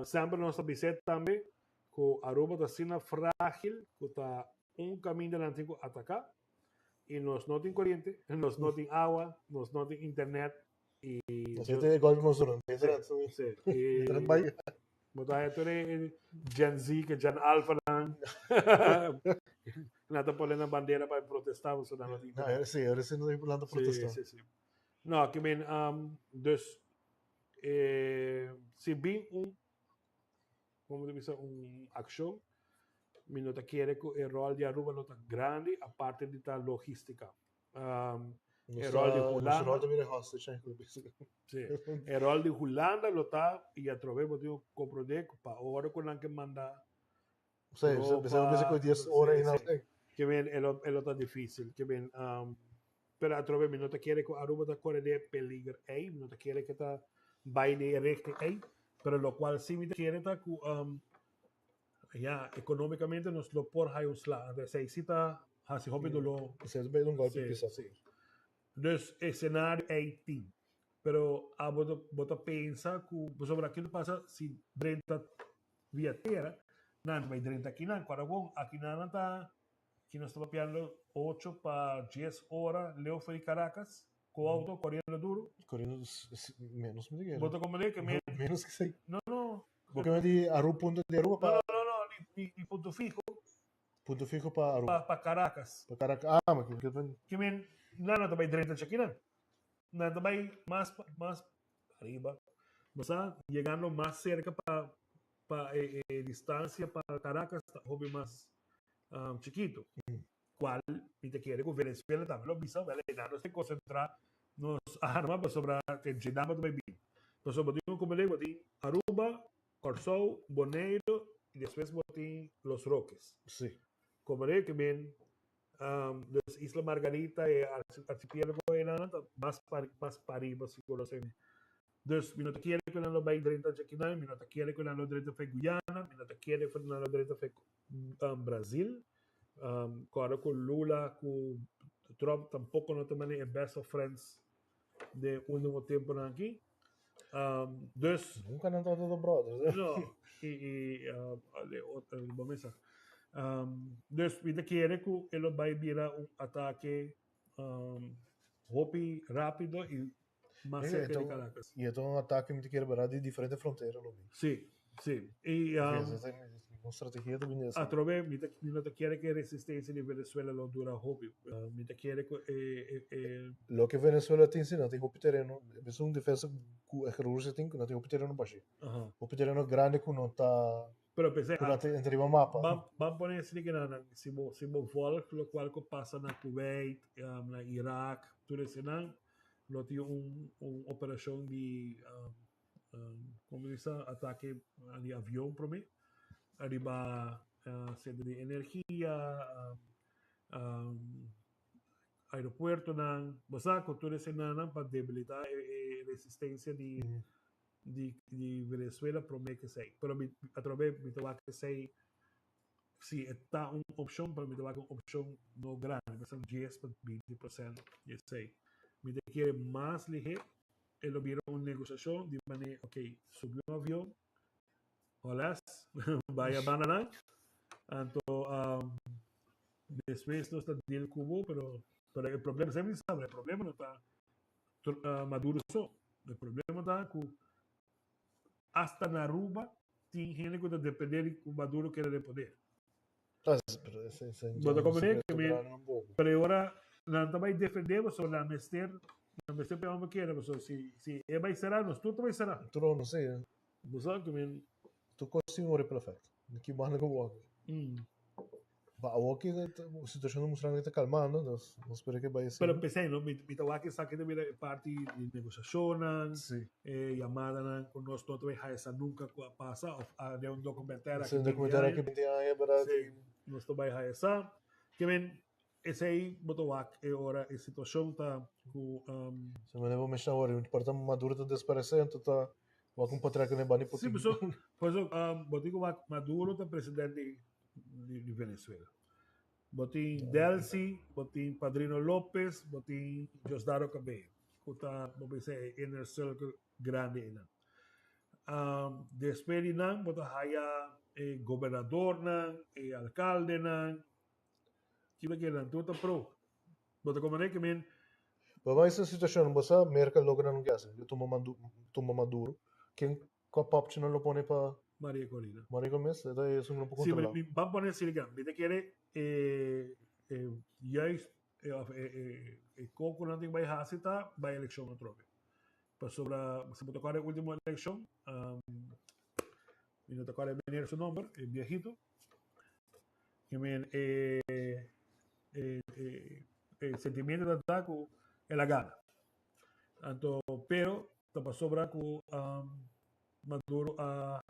Semper nos ta bis'é tambe ku Aruba ta asina fragil ku ta un kaminda nan tin ku ataká i nos no tin koriente, nos no tin awa, nos no tin internet i. Nos no tin e golpe mas duro. Sí, sí. Internet bai. Bo ta haya tur e Gen Z ku Gen Alpha nan. Nan ta pone nan bandera pa protestá, so nan no tin. No, sí, ahora sí no tin plan protestá. Sí. No, ke men, dus, si bin un, como te bisa, un accion, mi no ta kere ku e rol di Aruba no ta grandi, aparte di ta logística. E rol di Hulanda. Nos rol ta bira hostage eigenlijk, basically. Sí. E rol di Hulanda lo ta, i atrobe bo tin ku komprondé ku pa ora ku nan ke manda Sí, ropa, bisa ku 10 ora i nan. Ke men e lo e lo ta difícil. Ke men pero atrobe mi no ta kere ku Aruba ta kore den e peliger ei, mi no ta kere ku ta bai den e richting ei, pero lokual sí mi ta kere ta ku ya, economicamente nos lo por haya un sla. Anto esei si ta hasi hopi doló. Esei ta bay un golpe pisa. Sí. Dus e scenario ei tin. Pero abo ta, bo ta pensa cu pasobra kiko ta pasa si drenta via tera, nan ta bay drenta akinan. Cuando bon akinan nan ta, ki nos ta papiando ocho pa dies ora leu for di Caracas cu auto coriendo duro. Coriendo menos mi ta kere. Bo ta comprende que Menos que esei. No, no. Bo ke di Aruba, punto di Aruba pa. No, no, no, di, di Punto Fijo. Punto Fijo pa Aruba. Pa Caracas. Pa Caracas, ah, ma ke Ke men, nan no ta bai drenta chakinan. Nan ta bai mas, mas ariba. Bo sa, yegando mas cerca pa, pa e, e distancia pa Caracas ta hopi mas chikito. Cual mi ta kere cu Venezuela tambe lo bisa, wel nan nos ta concentra nos arma pasobra te djenaba ta bai bin. Pasobra bo tin un como bo tin Aruba, Kòrsou, Boneiru y despues bo tin Los Roques. Sí. Como de que men dus Isla Margarita e archipiélago einan ta mas mas pariba si conocen. Dus mi no ta kere cu nan lo bai drenta djakinan, mi no ta kere cu nan lo drenta fe Guyana, mi no ta kere cu nan lo drenta fe Brazil. Kòrda ku Lula ku Trump tampoko no ta manera e best of friends den último temponan aki. Dus. Nunka nan tabata brothers. No, i i bo mesa. Dus mi ta kere ku e lo bai bira un atake hopi rápido i mas cerca di Caracas. I e ta un atake mi ta kere bera di diferente frontera lo bin. Sí, sí. I un strategia ta bini esaki. Atrobe mi ta mi no ta kere ku e resistencia di Venezuela lo dura hopi. Mi ta kere ku e e. Loke Venezuela tin si nan tin hopi tereno, esun defensa ku Rusia tin ku nan tin hopi tereno bashi. Hopi tereno grandi ku no ta Pero p'esei ku no ta entra riba mapa. Ban ban pone esei ki nan si bo si bo volg lokual ku pasa na Kuwait, na Irak, tur esenan lo tin un un operashon di como bisa atake di avion prome riba sentro di energia, aeropuertonan, bo sa ku tur esenan pa debilita e resistencia di di di Venezuela prome ke esei. Pero mi atrobe mi ta wak esei si e ta un opshon, pero mi ta wak un opshon no grandi, mi ta 10 pa 20% di esei. Mi ta kere mas lihé e lo bira un negosiashon di manera ok, subi un avion, holes, bai a banda nan, anto despues nos ta deal ku bo, pero pero e problema, semper mi sa, e problema no ta Maduro so. E problema ta ku hasta na Aruba tin hende ku ta depende di ku Maduro keda den poder. Bo ta comprende? Pero e ora nan ta bai defende pasobra nan mester nan mester p'e homber keda pasobra si si e bai sera nos tur ta bai sera. Tur nos si. Bo sa ku mi. Tur kos tin un ripple effect. Ki banda ku bo wak. Ba awor ki situacion ta mustrando ki ta calmando, dus nos spera ke bai asina. Pero p'esei no, mi ta wak esaki ta bira e parti di negociacionnan, e yamadanan cu nos no ta bay haya sa nunca cu a pasa of a den un documentario aki Un documentario aki 20 aña, berdad. Si, nos ta bay haya sa. Ke men esei bo ta wak e ora e situacion ta cu. Si manera bo menciona awor, un parti Maduro ta desparece, anto ta wak un patrek na e banda di Putin. Si, pasobra bo tin cu wak Maduro ta presidente di di Venezuela. Bo tin Delcy, bo tin Padrino Lopez, bo tin Diosdado Cabello, ku ta bo bisa e inner circle grandi einan. Um, despues di nan bo ta haya e gobernadornan, e alkaldenan, kiba ke nan tur ta pro. Bo ta komprende ke men. Bo bai esa situacion, bo sa Merca loke nan ke hasi, tumba Maduro, ken kua papchi nan lo pone pa. Maria Corina. Maria Corina mes, e ta esun no por Sí, controla. mi ban pone así liga. Mi ta kere eh, eh, juist eh, of eh, eh, eh, koko nan tin bai hasi ta bai elekshon atrobe. Pasobra si bo ta kòrda e último elekshon, um, mi no ta kòrda e meneer su nomber, e viejito. I mean, e, e, e, e sentimiento ta ta ku el a gana. Anto, pero ta pasobra ku um, Maduro a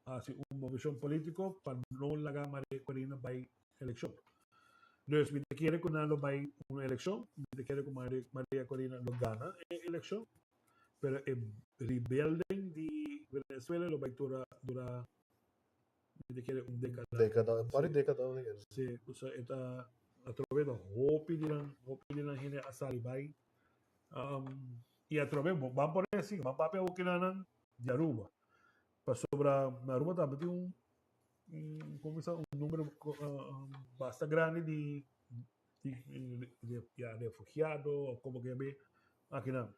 hasi un movishon polítiko pa no laga Maria Corina bai elekshon. Dus mi ta kere ku nan lo bai un elekshon, mi ta kere ku Maria Corina lo gana e elekshon, pero e rebelden di Venezuela lo bai tura dura mi ta kere un dékada. Dékada, un par di dékada mi ta kere. Sí, pasobra e ta atrobe ta hopi di nan, hopi di nan hende a sali bai. Y atrobe bo ban pone así, ban papia awor kinanan di Aruba. Pasobra na Aruba tambe tin un, un como bisa, un numero basta grandi di di di ya refugiado of como ke yam'e akinan.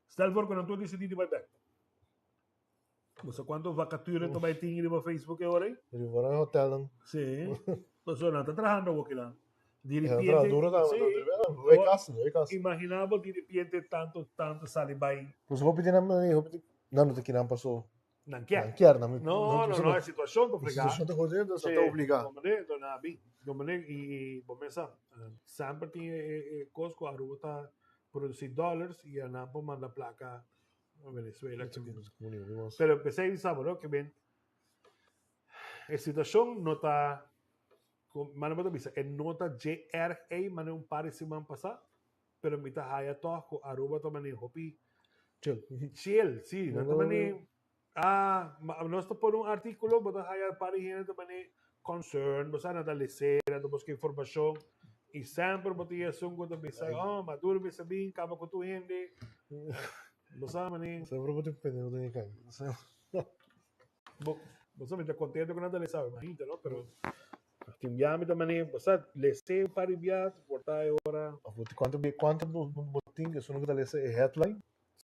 Stel voor ku nan tur disidí di bai bek. Bo sa kuantu vakature ta bai tin riba Facebook e ora ei? Riba nan hotelnan. Sí. Pasobra nan ta trahando awor kinan. Di E nan ripiente, traha duro tambe, sí. Bai kas, bai kas. Imagina bo di ripiente tantu tantu sali bai. Pues hopi di nan, hopi di nan no ta kinan paso. Nan kier. Nan kier, nan No, no, no, e situashon ta obligá. E situashon ta jodé, entonces nan ta obligá. Comprende? Entonces nan a bin. Comprende? I bo mesa, semper tin e kos ku Aruba ta produsí dòlars i nan por manda plaka Venezuela. Pero p'esei bisa bo no ke ben e situashon no ta mane bo ta bisa e no ta dje erg ei mane un par di siman pasá pero mi ta haya tòg ku Aruba ta mane hopi Chill. Chill, si. Nan ta mane ah nos ta pone un artíkulo bo ta haya par di hende ta mane concern bo sa nan ta lese nan ta buska informashon i semper bo tin esun ku ta bisa oh Maduro bisa bin kaba ku tur hende bo sa mane. Semper bo tin pendejo den e kai. Bo bo sa mi ta kontento ku nan ta lesa imagínate no pero tin bia mi ta mane bo sa lese un par di bia por ta e ora. Of bo tin kuantu kuantu bo tin esun ku ta lesa e headline.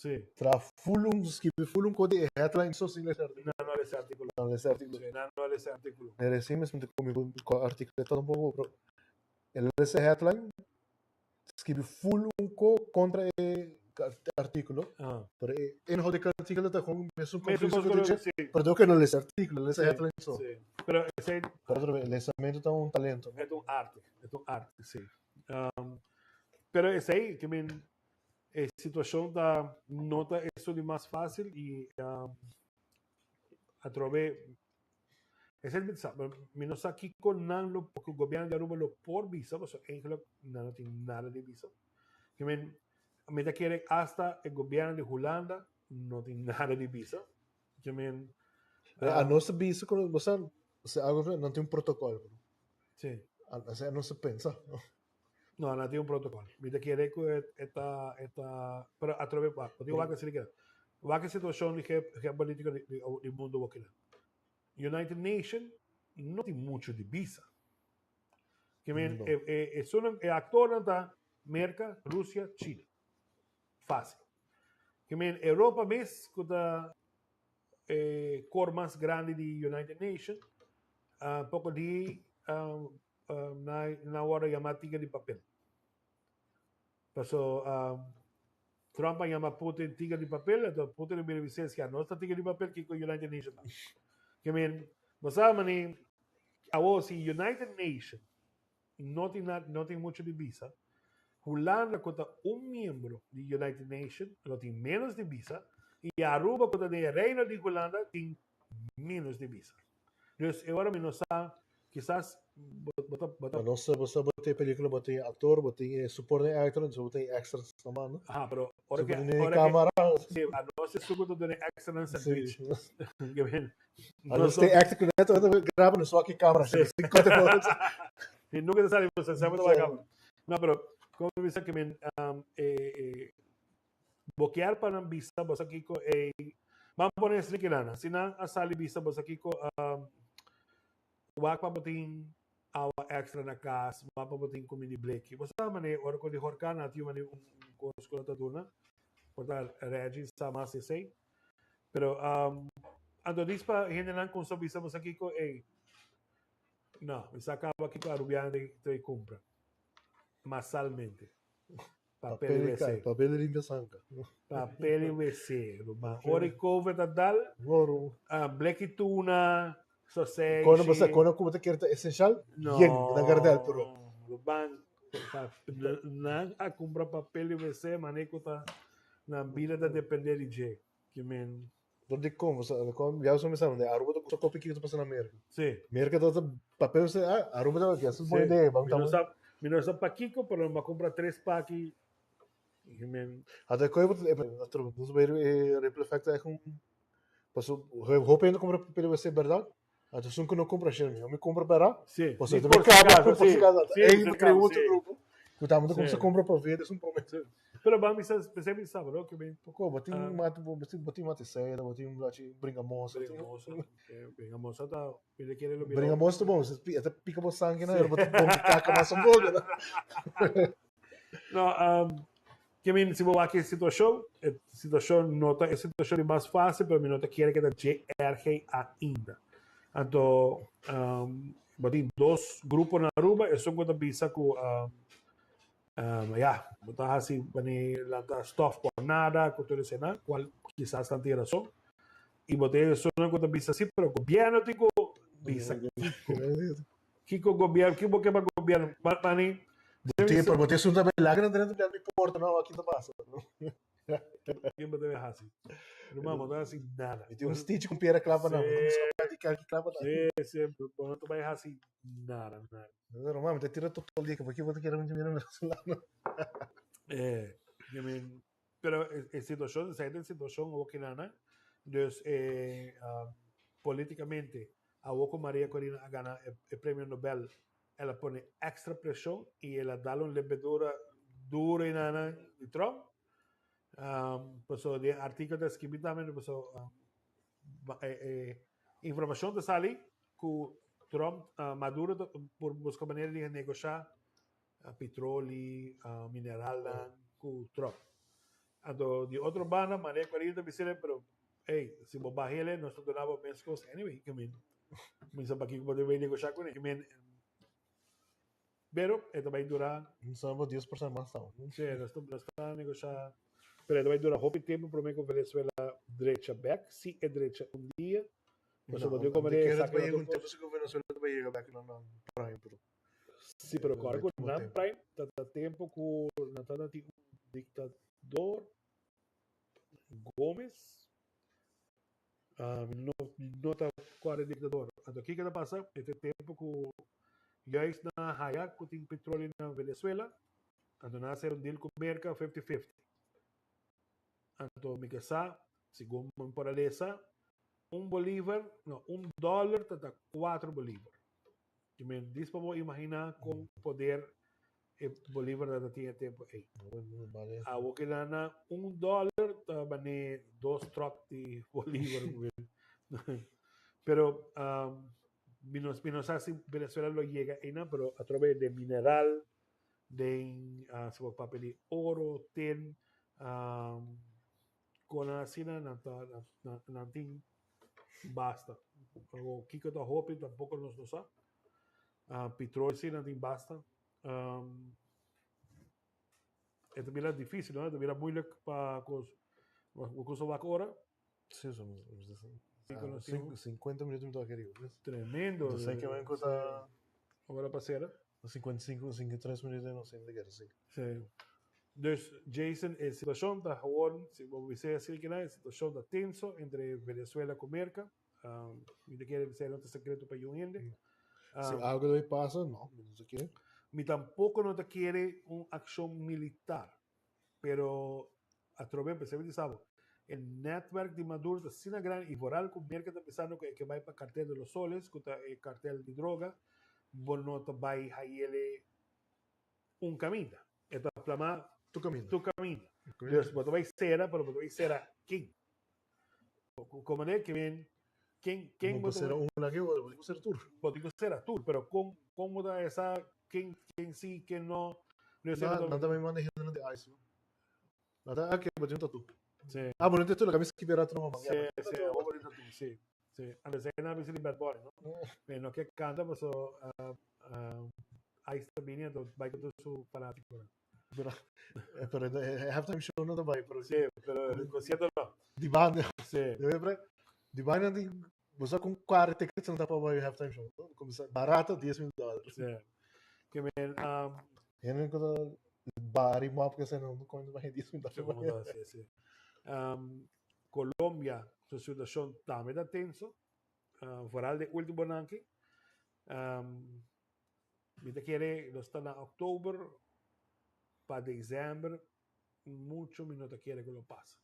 Sí. Tra full un skibi full un kos di e headline so sin lesa artíkulo. Nan no a lesa artíkulo. Nan lesa artíkulo. Sí, nan no a lesa artíkulo. E recién mes mi ta komi ku artíkulo ta un poko pero el a lesa e headline skibi full un ko kontra e artíkulo pero e inhoud di e artíkulo ta kon mesun konfuso ku dje pero dor ku e no lesa artíkulo e lesa headline so. Sí, pero esei. Pero otro vez lesamentu ta un talento. E ta un arte, e ta un arte, sí. Pero esei ke men E situacion ta no ta esun di mas facil y atrobe esey mi ta sa mi no sa kico nan lo cu gobierno di Aruba lo por bisa pasobra eigenlijk nan no tin nada di bisa. Ki men mi ta kere hasta e gobierno di Hulanda no tin nada di bisa. Ki men A nos ta bisa cu bo sa algo nan tin un protocol. Si. Asina nos ta pensa. No, nan tin un protocol. Mi ta kere ku e ta, e ta, pero atrobe wak, bo tin wak asina keda. Wak e situacion di geopolitico di, di, di mundo wokina. United Nation no tin mucho di bisa. Ke men, No. e, e, e, sunan, e actornan ta Merca, Rusia, China. Fácil. Ke men, Europa mes ku ta e kor mas grandi di United Nation, ah, poko di ah, Nan wòrdu yamá tiger di papel. Paso Trump a yama Putin tiger di papel, anto Putin a bira bis'é, si anos ta tiger di papel, kiko United Nation ta? Ke men, bo sa mane, awor si United Nation no tin no tin muchu di bisa, Hulanda ku ta un miembro di United Nation lo tin ménos di bisa, i Aruba ku ta den e Reino di Hulanda tin ménos di bisa. Dus e ora mi no sa, kisas bo ta, bo ta. Bo no sa, bo sa bo tin e pelicula, bo tin e actor, bo tin e supporting actor, entonces bo tin e extras na mano. Aha, pero ora ke, ora ke, camara. Si, anos esun ku ta duna e extra nan sandwich. Anos tin actor ku net ora graba nos wak e camera. Si. Si, nunca ta sali, bo sa bo ta wak e camera. No, pero como mi bisa ke men, e, e, Bo kier pa nan bisa boso kiko e Ban pone esaki kinan. Si nan a sali bisa boso kiko wak pa bo tin awa extra na kas, wak pa bo tin kumindi bleki. Bo sa mane ora ku di horkan nan tin mane un kos ku nan ta duna. Por ta Reggie sa mas esei. Pero. Anto dis pa hendenan kon sa bisa bosa kiko, ey, no, mi sa kaba kiko Arubiano ta e kumpra masalmente. Papel di WC. Papel di limpia sanka. Papel di WC, ruman. Ora e COVID a dal, bleki tuna, soseshi. Kono bo sa, kono ku bo ta kere ta esenshal? No. Yen, na gardel pero. Ruman, nan a kumpra papel di WC mane ku ta nan bida ta depende di dje. Ki men. Dor di kon, bo sa, kon, ya bo sa misa, Aruba ta kopi kiko ta pasa na Merka. Sí. Merka ta papel sa, ah, Aruba ta ki, esa bon idea, bam tama. Mi no sa pakiko, pero mi a kumpra tres paki. Ki men. Ata koe bo ta, nos bai e ripple effect ta echt un, paso hopi hende kumpra papel wc berdad, anto esun ku no kumpra shit, mi mi kumpra pera, Sí. paso Ni ta por si kaba, acaso, por si sí. acaso, Sí, ei por si krea acaso, otro sí. grupo, ku tambe ta kumsa Sí. kumpra pa vende esun prome. Sí. Pero ban bisa, pensé bisa, bro, que ben. Poko, bo tin mate, bo tin, bo tin mate seda, bo tin blachi bringamosa. Bringamosa, bringamosa ta, pide quiere lo mira. Bringamosa ta bon, e ta pica bo sangue na, bo ta bon kaka mas un poco. No, que min, si bo wak e situacion, e situacion no ta e situacion di mas fácil, pero mi no ta kere keda dje erg ainda. Anto, bo tin dos grupo na Aruba, esun ku ta bisa ku Ya, bo ta hasi bani lanta stof por nada ku tur eseinan, kual kisas nan tin rason. I bo tin esunnan ku ta bisa si, pero gobièrnu tin ku bisa kiko. Kiko gobièrnu, kiko bo ke pa gobièrnu? Bani, Bo tin, pero bo tin esun tambe laga nan drenta mi porta no, aki ta pasa. Ken bo debe hasi? Ruman, bo no ta hasi nada. Mi tin un stitch ku piedra klapa nan, bo ta buska pa di kalki klapa nan. Si, si, bo no ta bai hasi nada, nada. Ruman, mi ta tira totol di aki bo ta kere mi mira venezolano. Eh, I mean, pero e situacion, esei ta e situacion awor kinana. Dus e politicamente awor ku Maria Corina a gana e premio Nobel, el a pone extra presion i el a dal un lembedura duro inana di Trump. Pasobra den artikel ta skibi tambe pasobra e informacion ta sali cu Trump, Maduro ta por busca manera di negosha petroli, mineralnan cu Trump. Anto di otro banda Maria Corina ta bisele pero ey si bo bahele nos ta duna bo mes cos anyway ke men mi sa pakiko bo debe negosha cune ke men pero e ta bay dura Mi sa bo 10% mas tau. Si nos ta nos ta negosha pero e ta bay dura hopi tempo prome cu Venezuela drecha bek si e drecha un dia pasobra bo tin como No, de ta saki bay otro un tempo cos. si cu Venezuela ta bay yega bek na nan prime pero. Si pero kòrda ku nan prime ta ta tempo ku nan ta tin un diktador Gomez no no ta kòrda e diktador anto kiko ta pasa e ta tempo ku juist nan a haya ku tin petroleo na Venezuela anto nan a sera un deal ku Merka fifty fifty anto mi ke sa segun mi por a lesa un bolivar no un dòler ta ta kuatro bolivar. I men dis pa bo imaginá kon poder e Bolívar ta tin e tempu ei. Awo ke nan na un dòler ta bané dos tròk di Bolívar. Pero mi no mi no sa si Venezuela lo yega einan pero atrobe den mineral, den si bo papia di oro, tin, Konan asina nan ta nan tin basta. Awo kiko ta hopi tampoko nos no sa. Petrol si nan tin basta. E ta bira dificil no, e ta bira moeilijk pa cos. Bo cosa wak ora? Si, 50 minuto mi ta wak ariba. Tremendo. Entonces ke men ku ta. Ora pa sera? 55, 53 minuto no sin de guerra, sí. Sí. Dus Jason, e situacion ta gewoon, si bo bisa así kina, e situacion ta tenso entre Venezuela cu Merca. Mi ta kere bisa no ta secreto pa yun hende. Si algo debe pasa, no, mi no ta kere. Mi tampoco no ta kere un accion militar, pero atrobe pensé mi di bo, e netwerk di Maduro ta asina grandi y vooral cu Merca ta pensando cu e ke bay pa cartel de los soles, cu ta e cartel di droga, bo no ta bay hayele un caminda. E ta plama tur caminda. Tur caminda. Dus bo ta bay cera, pero bo ta bay cera ken? Como de que ven, ken, ken bo ta cera un laki, bo tin cu cera tur. Bo tin cu cera tur, pero con, con bo ta esa ken, ken si, ken no. Na, nan ta bay manda hende di ICE, no? Nan ta, ah, ke bo tin un tatu. Si. Ah, bo no tin tatu, laga mi skipia rato no, Si, si, bo tin tatu, si. Si, antes ei nan a bisa di Bad Bunny, no? Mi no ke kanta paso Ice ta bini anto bai ku tur su fanatikonan. Pero, pero e halftime show no ta bai, pero Si, pero e konsierto no. Di banda. Si. Di banda di bo sa kon kare tickets nan ta pa bai halftime show. Kumsa barato 10 mil dòler. Si. Ke men Hende ku ta bari mòp ke esei no kon bai 10 mil dòler. Si, si. Colombia su situacion tambe ta tenso, vooral de ultimonan aki. Mi ta kere nos ta na oktober pa december mucho mi no ta kere ku lo pasa.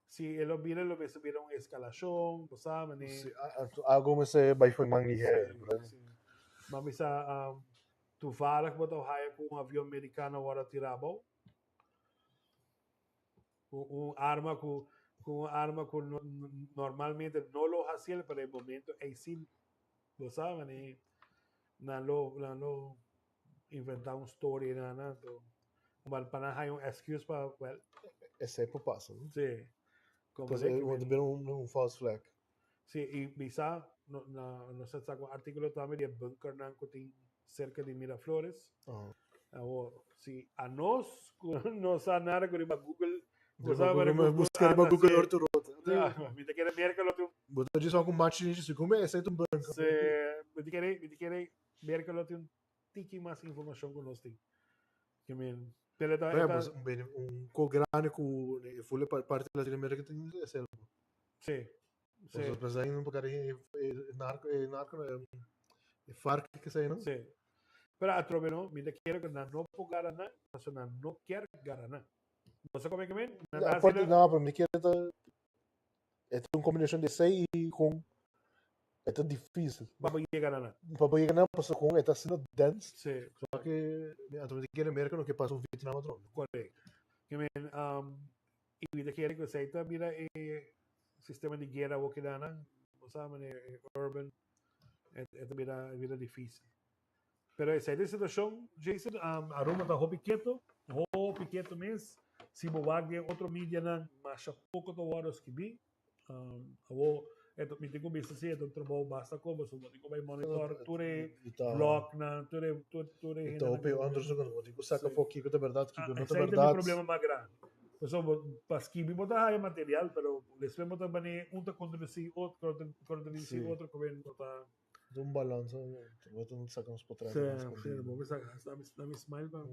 Si e lo bira lo mester bira un escalacion, bo sa mane. Si, algo mester bai for man lihe. Si, si. Ma mi sa toevallig bo ta haya ku un avion mericano a wòrdu tira abou. Ku un arma ku ku un arma ku normalmente no lo hasiel pero e momento ei si bo sa mane nan lo nan lo inventa un story nan nan to pa nan haya un excuse pa well Esei por pasa no? Si. Como de bira un false flag. Si y bisa no na nos a saka un articulo tambe di e bunkernan cu tin cerca di Miraflores. Awor si anos cu no sa nada cu riba Google bo sa manera cu Busca riba Google Earth rota. Mi ta kere Merca lo tin un Bo ta djis cu machi di si come esei ta un bunker. Si mi ta kere mi ta kere Merca lo tin un tiki mas informacion cu nos tin. Ke men pero ta Un co grandi cu e ful parti di Latinoamerica tin esei. Si. Sí. Pues pensá en un poco de narco, narco, FARC que sei, no? Sí. Pero atrobe no, mi ta quiere que nan no por gara nan, paso nan no kier gara nan. Bo sa come que men? Nan ta Aparte, no, pero mi quiere ta es un combinación de sei y con es difícil. Pa bo yega na nan. Pa bo yega na nan, paso con eta asina dense. Sí. So que anto mi quiere Merca no ke pasa un Vietnam otro. Correcto. Que men, y mi ta kere ku esei ta bira e sistema di guera awor kidanan, bo sa manera e urban e ta bira bira dificil. Pero esei ta e situacion Jason, Aruba ta hopi keto, hopi keto mes, si bo wak den otro medianan masha poco ta worde skibi, awor mi tin ku bisa si e ta un trabou basta koba so bo tin ku bai monitor tur e blognan, tur e tur e hendenan. Ta hopi onderzoek bo tin ku saka for kiko ta berdad kiko no ta berdad. Esei ta mi problema mas grandi. Pasobra bo pa skibi bo ta haya material pero despues bo ta bani un ta kontradisí otro, kontradisí otro ku bo ta. Ta un balansa bo ta saka nos potrèt. Sí, sí, bo por saka dami smile pa.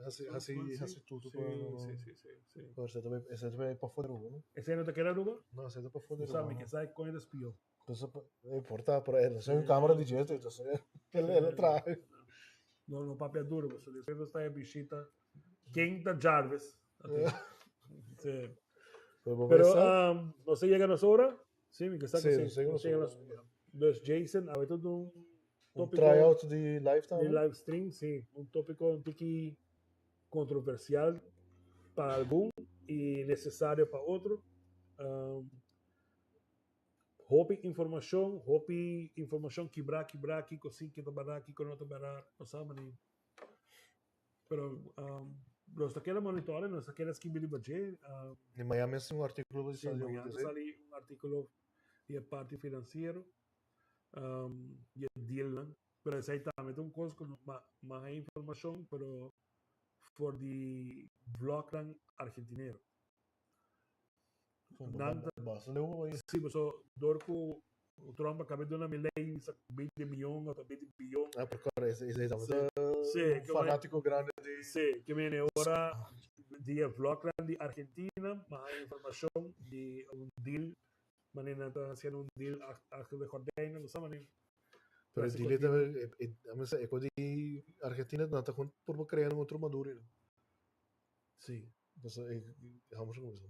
Hasi hasi hasi tutu pa. Sí, sí, sí, sí. Pero esei ta bai esei ta bai pafó di Aruba no? Esei no ta keda Aruba? No, esei ta pafó di Aruba. Mi ke sa kon e ta spio. E por ta pero e no un camera di dje entonces el a traha. No no papia duro pasobra despues nos ta e bishita ken ta Jarvis. Sí. Pero nos a yega nos ora. Sí, mi ke sa ku sí. Nos a yega nos ora. Dus Jason, awe ta un tópiko. Un tryout di live tambe. Di live stream, sí. Un tópiko un tiki kontroversial pa algun i nesesario pa otro. Hopi informashon, hopi informashon kibrá kibrá, kiko sí, kiko ta bèrdat, kiko no ta bèrdat, bo sa manera. Pero nos ta keda monitore, nos ta keda skibi riba dje. I mañana mes tin un artíkulo di sali. Sí, mañana ta sali un artíkulo di e parti finansiero, di e dealnan. Pero esei tambe ta un kos ku mas e informashon, pero for di vlognan argentinero. Nan ta Basta leu hoy. Sí, paso dor ku Trump a kaba duna Milei sa 20 miyon o 20 biyon. Ah, pero claro, ese ese tambe ta Sí, un fanátiko grande di Sí, ke mene ora di e vlognan di Argentina, mi a haña informashon di un deal, manera nan ta hasiendo un deal achter de gordijnen, bo sa manera. Pero e deal e ta, e ko di Argentina nan ta purba krea un otro Maduro. Sí. Entonces, eh, dejamos como eso.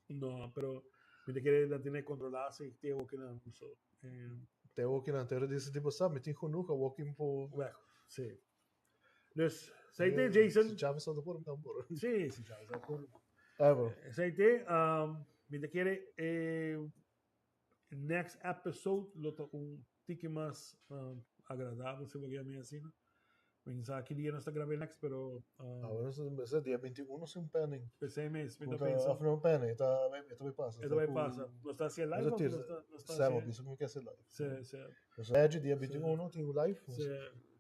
No, pero mi te quiere la tiene controlada si te que na so. Eh, te que na te dice tipo sa, mi tin genoeg a walking po. Weg, sí. Dus, sei te Jason. Si Chávez está por, dan por. Sí, si Chávez está por. Ah, bro. Sei te, mi te quiere eh, next episode lo ta un tiki mas agradabel, si bo quiere mi asina. Mi sa ki dia nos ta graba next, pero Ah, bueno, ese dia 21 sin pending. P'esei mes, mi ta Puta, pensa. Of no pending, e ta bai pasa. E ta bai pasa. Nos ta hasi live of nos ta Sebo, hasi? bisa ku mi ke hasi live. Si, si. Nos Reggie dia 21 tin un live. Si,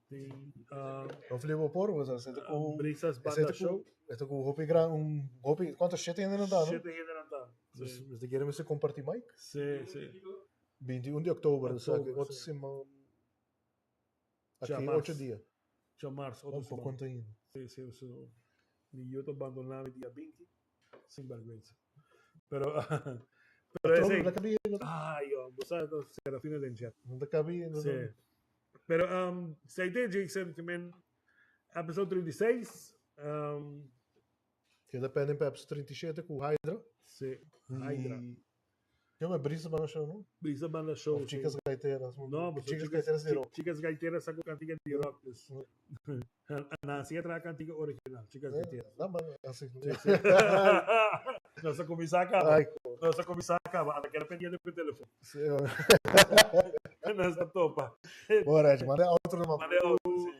tin Of libo por, pues esei ta ku Brisas Banda Show. E ta ku hopi gran, un hopi, kuantu shete hende nan ta, no? Shete hende nan ta. Dus nos ta kere mester komparti mic. Si, si. 21 di oktober, osea Oktober, otro si. siman. Dja Aki mars. ocho dia. Dja mars, otro Un siman. poco ainda. Si, si, so mi yu ta bandona mi dia 20, sin bergüenza. Pero, pero Patrón, esey. no ta cabi. Ay, yo, bo sa, no, Serafina den chat. No ta cabi. No Si. Pero, esey te, Jason, te men episode 36, Keda pending pa episode 37 ku Hydra. Si, Hydra. Yo me Brisa Banda Show, no? Brisa Banda Show. Of Chicas Gaiteras. No, pues Chicas Gaiteras di rock. Chicas Gaiteras sa ku kantika di rock. Dus. Nancy a traha kantika original, Chicas Gaiteras. No, man, así. Sí, sí. Nos a kuminsá kaba. Ay, Nos a kuminsá kaba. Anda keda pendiente ku e telefon. Sí. Nos a topa. Bon, Reggie, manda e outro na Manda e outro, sí.